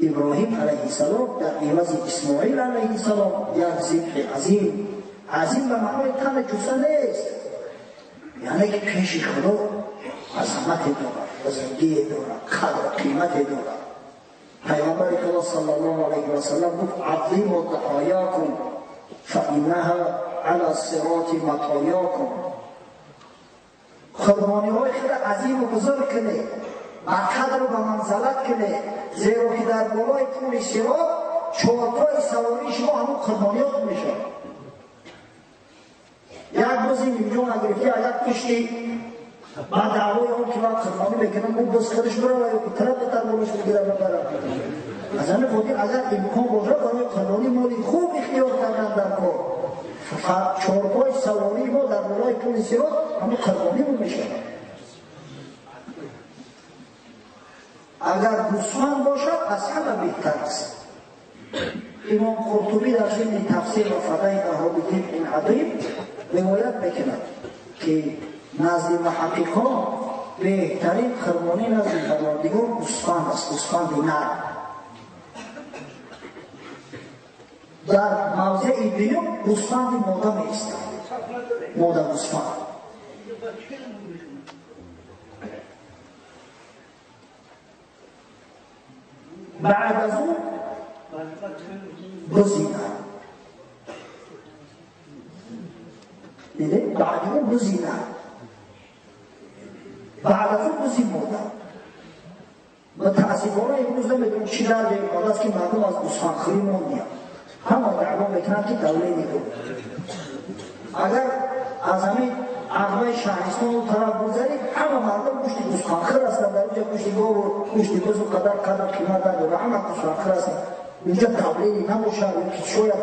Иброҳим алайҳиссалом дар ивази Исмоил алайҳиссалом як зибҳи азим. Азим ба маънои тани ҷусса нест, яъне ки пеши Худо азамате дорад, бузургие дорад, қадру қимате дорад. Пайғамбари Худо саллаллоҳу алайҳи васаллам гуфт: азиму даҳоякум фаиннаҳа ала сироти матоякум. Қурбониҳои худро азиму бузург кунед, ба қадру ба манзалат кунед, зеро ки дар болои пули сирот чорпои савории шумо ҳамон қурбониёт мешавад. Як рӯзи нимҷон нагирифтӣ, як пушти ба даъвои он ки ман қурбонӣ мекунам, ӯ боз худаш бирава ё тараф ба тараф болош бигирад бибарад. Аз ҳамин хотир агар имкон бошад барои қурбонӣ моли хуб ихтиёр кардан дар кор, чорпои савории мо дар болои пули сирот ҳамон қурбонӣ мешавад. Агар гӯсфанд бошад, аз ҳама беҳтар аст. Имом Қуртубӣ дар зимни тафсир ва фадайнаҳу бизибҳин азим ривоят мекунад ки назди муҳаққиқон беҳтарин қурбонӣ назди Парвардигор гӯсфанд аст, гӯсфанди нар. Дар мавзеи дуюм гӯсфанди мода меистад, мода гӯсфанд. Баъд аз ӯ бузи нар. Диде баъди ӯ бузи нар, баъд аз ӯ бузи модар. Мутаассифона имрӯз намедонам чӣ дарде омадааст, ки мардум аз гӯсфандхӯрӣ мондиям. Ҳама даъво мекунанд, ки давление дорад. Агар аз ҳамин ағваи шаҳристон он тараф гузаред, ҳама мардум гӯшти гӯсфандхӯр ҳастанд. Дар инҷа гӯшти гову гӯшти бузу қадар қадр қимат надорад, ҳама гӯсфандхӯр ҳастанд. Инҷа давление набошад, ки шояд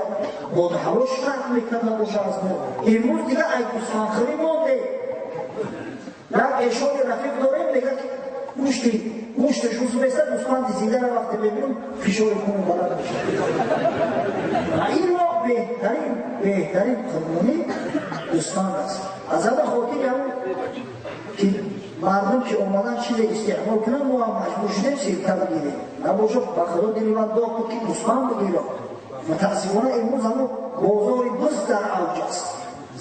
бодҳаво шарт мекарда бошад аз мо. Имрӯз дига ай гӯсфандхӯрӣ монде. Як эшони рафиқ дорем, мегӯяд, ки гӯшташ ӯз месад, гӯсфанди зиндаро вақте мебинам, фишори хун баланд мешавад. Ва ин роҳ беҳтарин қурбонӣ гӯсфанд аст. Аз ҳама хотири ҳамон ки мардум ки омадан чизе истеъмол кунанд, мо ҳам маҷбур шудем сирка бигирем. Набошад, ба худо дили ман доғ буд, ки гӯсфанд бигирам. Мутаассифона имрӯз ҳамон бозори буз дар авҷ аст,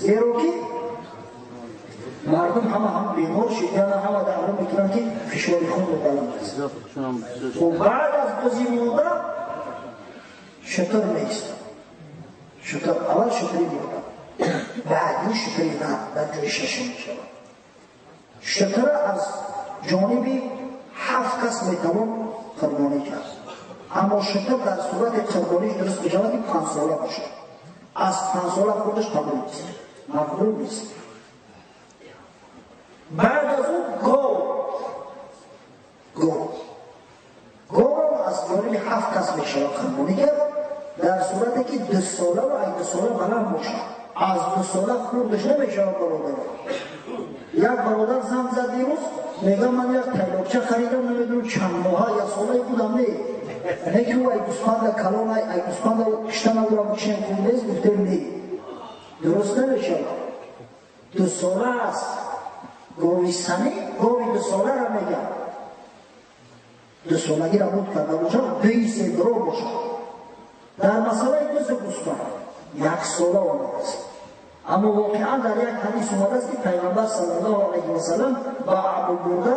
зеро ки мардум ҳама ҳам бемор шуданд, ҳама даъво мекунанд, ки фишори хун баланд аст. Хуб, баъд аз бузи модар шутур меистад. Шутур аввал шутури модар, баъди шутури нар дар ҷои шашум мешавад. Шутура аз ҷониби 7 кас метавон қурбонӣ кард, аммо шутур дар сурати қурбониш дуруст мешавад, ки 5 сола бошад. Аз 5 сола худаш қабул нест, мақбул нест. Баъд аз ӯ гов, гов, говам аз ҷониби 7 кас мешавад қурбонӣ кард, дар сурате ки 2 сола ва ай 2 сола баланд бошад. Аз 2 сола хурдаш намешавад. Бародар, як бародар занг зад дирӯз, мегӯям, ман як тайлоқча харидам, намедонам чанд моҳа, як солаи будам, не не ки ӯ ай гӯсфанда калон, ай гӯсфанда кишта надорам, чинем хуб нест. Гуфтем, не, дуруст намешавад, 2 сола аст. Гови сани, гови 2 соларо мегӯям, 2 солагиро буд карда бошад, дуи себро бошад. Дар масъалаи бузу гӯсфанд 1 сола омадааст, аммо воқеан дар як ҳадис омадааст, ки пайғамбар саллаллоҳу алайҳи васаллам ба Абубурда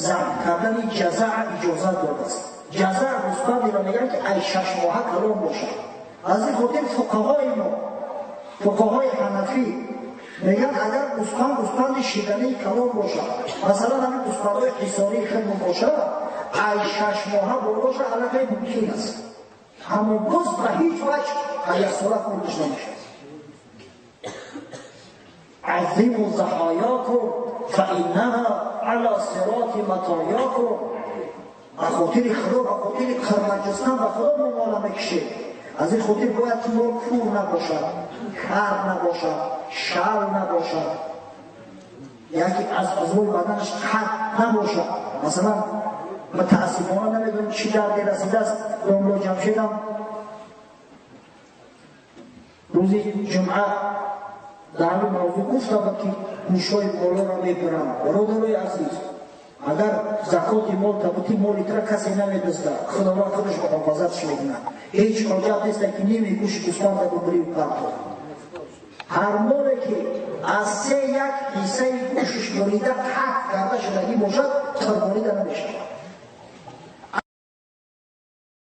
забҳ кардани ҷазаа иҷозат додааст. Ҷазаа гӯсфандеро мегӯянд, ки ай 6 моҳа калон бошад. Аз ин хотир фуқаҳои мо, фуқаҳои ҳанафӣ мегӯянд, агар гӯсфанд гӯсфанди шидании калон бошад, масалан ҳамин гӯсфандҳои ҳисории хидмат бошад, ай 6 моҳа болоша аллакай мумкин аст. Аммо буз ба ҳеҷ ваҷҳ ай 1 сола хурдаш намешавад. عظموا ضحاياكم فإنها على صراط مطاياكم. به خاطر خدا، به خاطر قربان جستن به خدا ما مالا میکشیم. از این خاطر باید که مال کور نباشد، خر نباشد، شل نباشد، یکی از عضوای بدنش خط نباشد. مثلا متاسفانه نمیدونم چی دردی رسیده است. داملا جمشیدم روزی جمعه در همین موضوع گفتم که گوشای بالا را میبرم. برادرای عزیز، اگر زکات مال تبوتی مالی تر کسی نمیدزده، خداوند خودش محافظتش میکنه. هیچ حاجت نیست که نیمی گوش گوسفند را ببری و پرتاب. هر مالی که از 3 1 حصه گوشش بریده قطع کرده شدگی باشد، قربانی در نمیشود.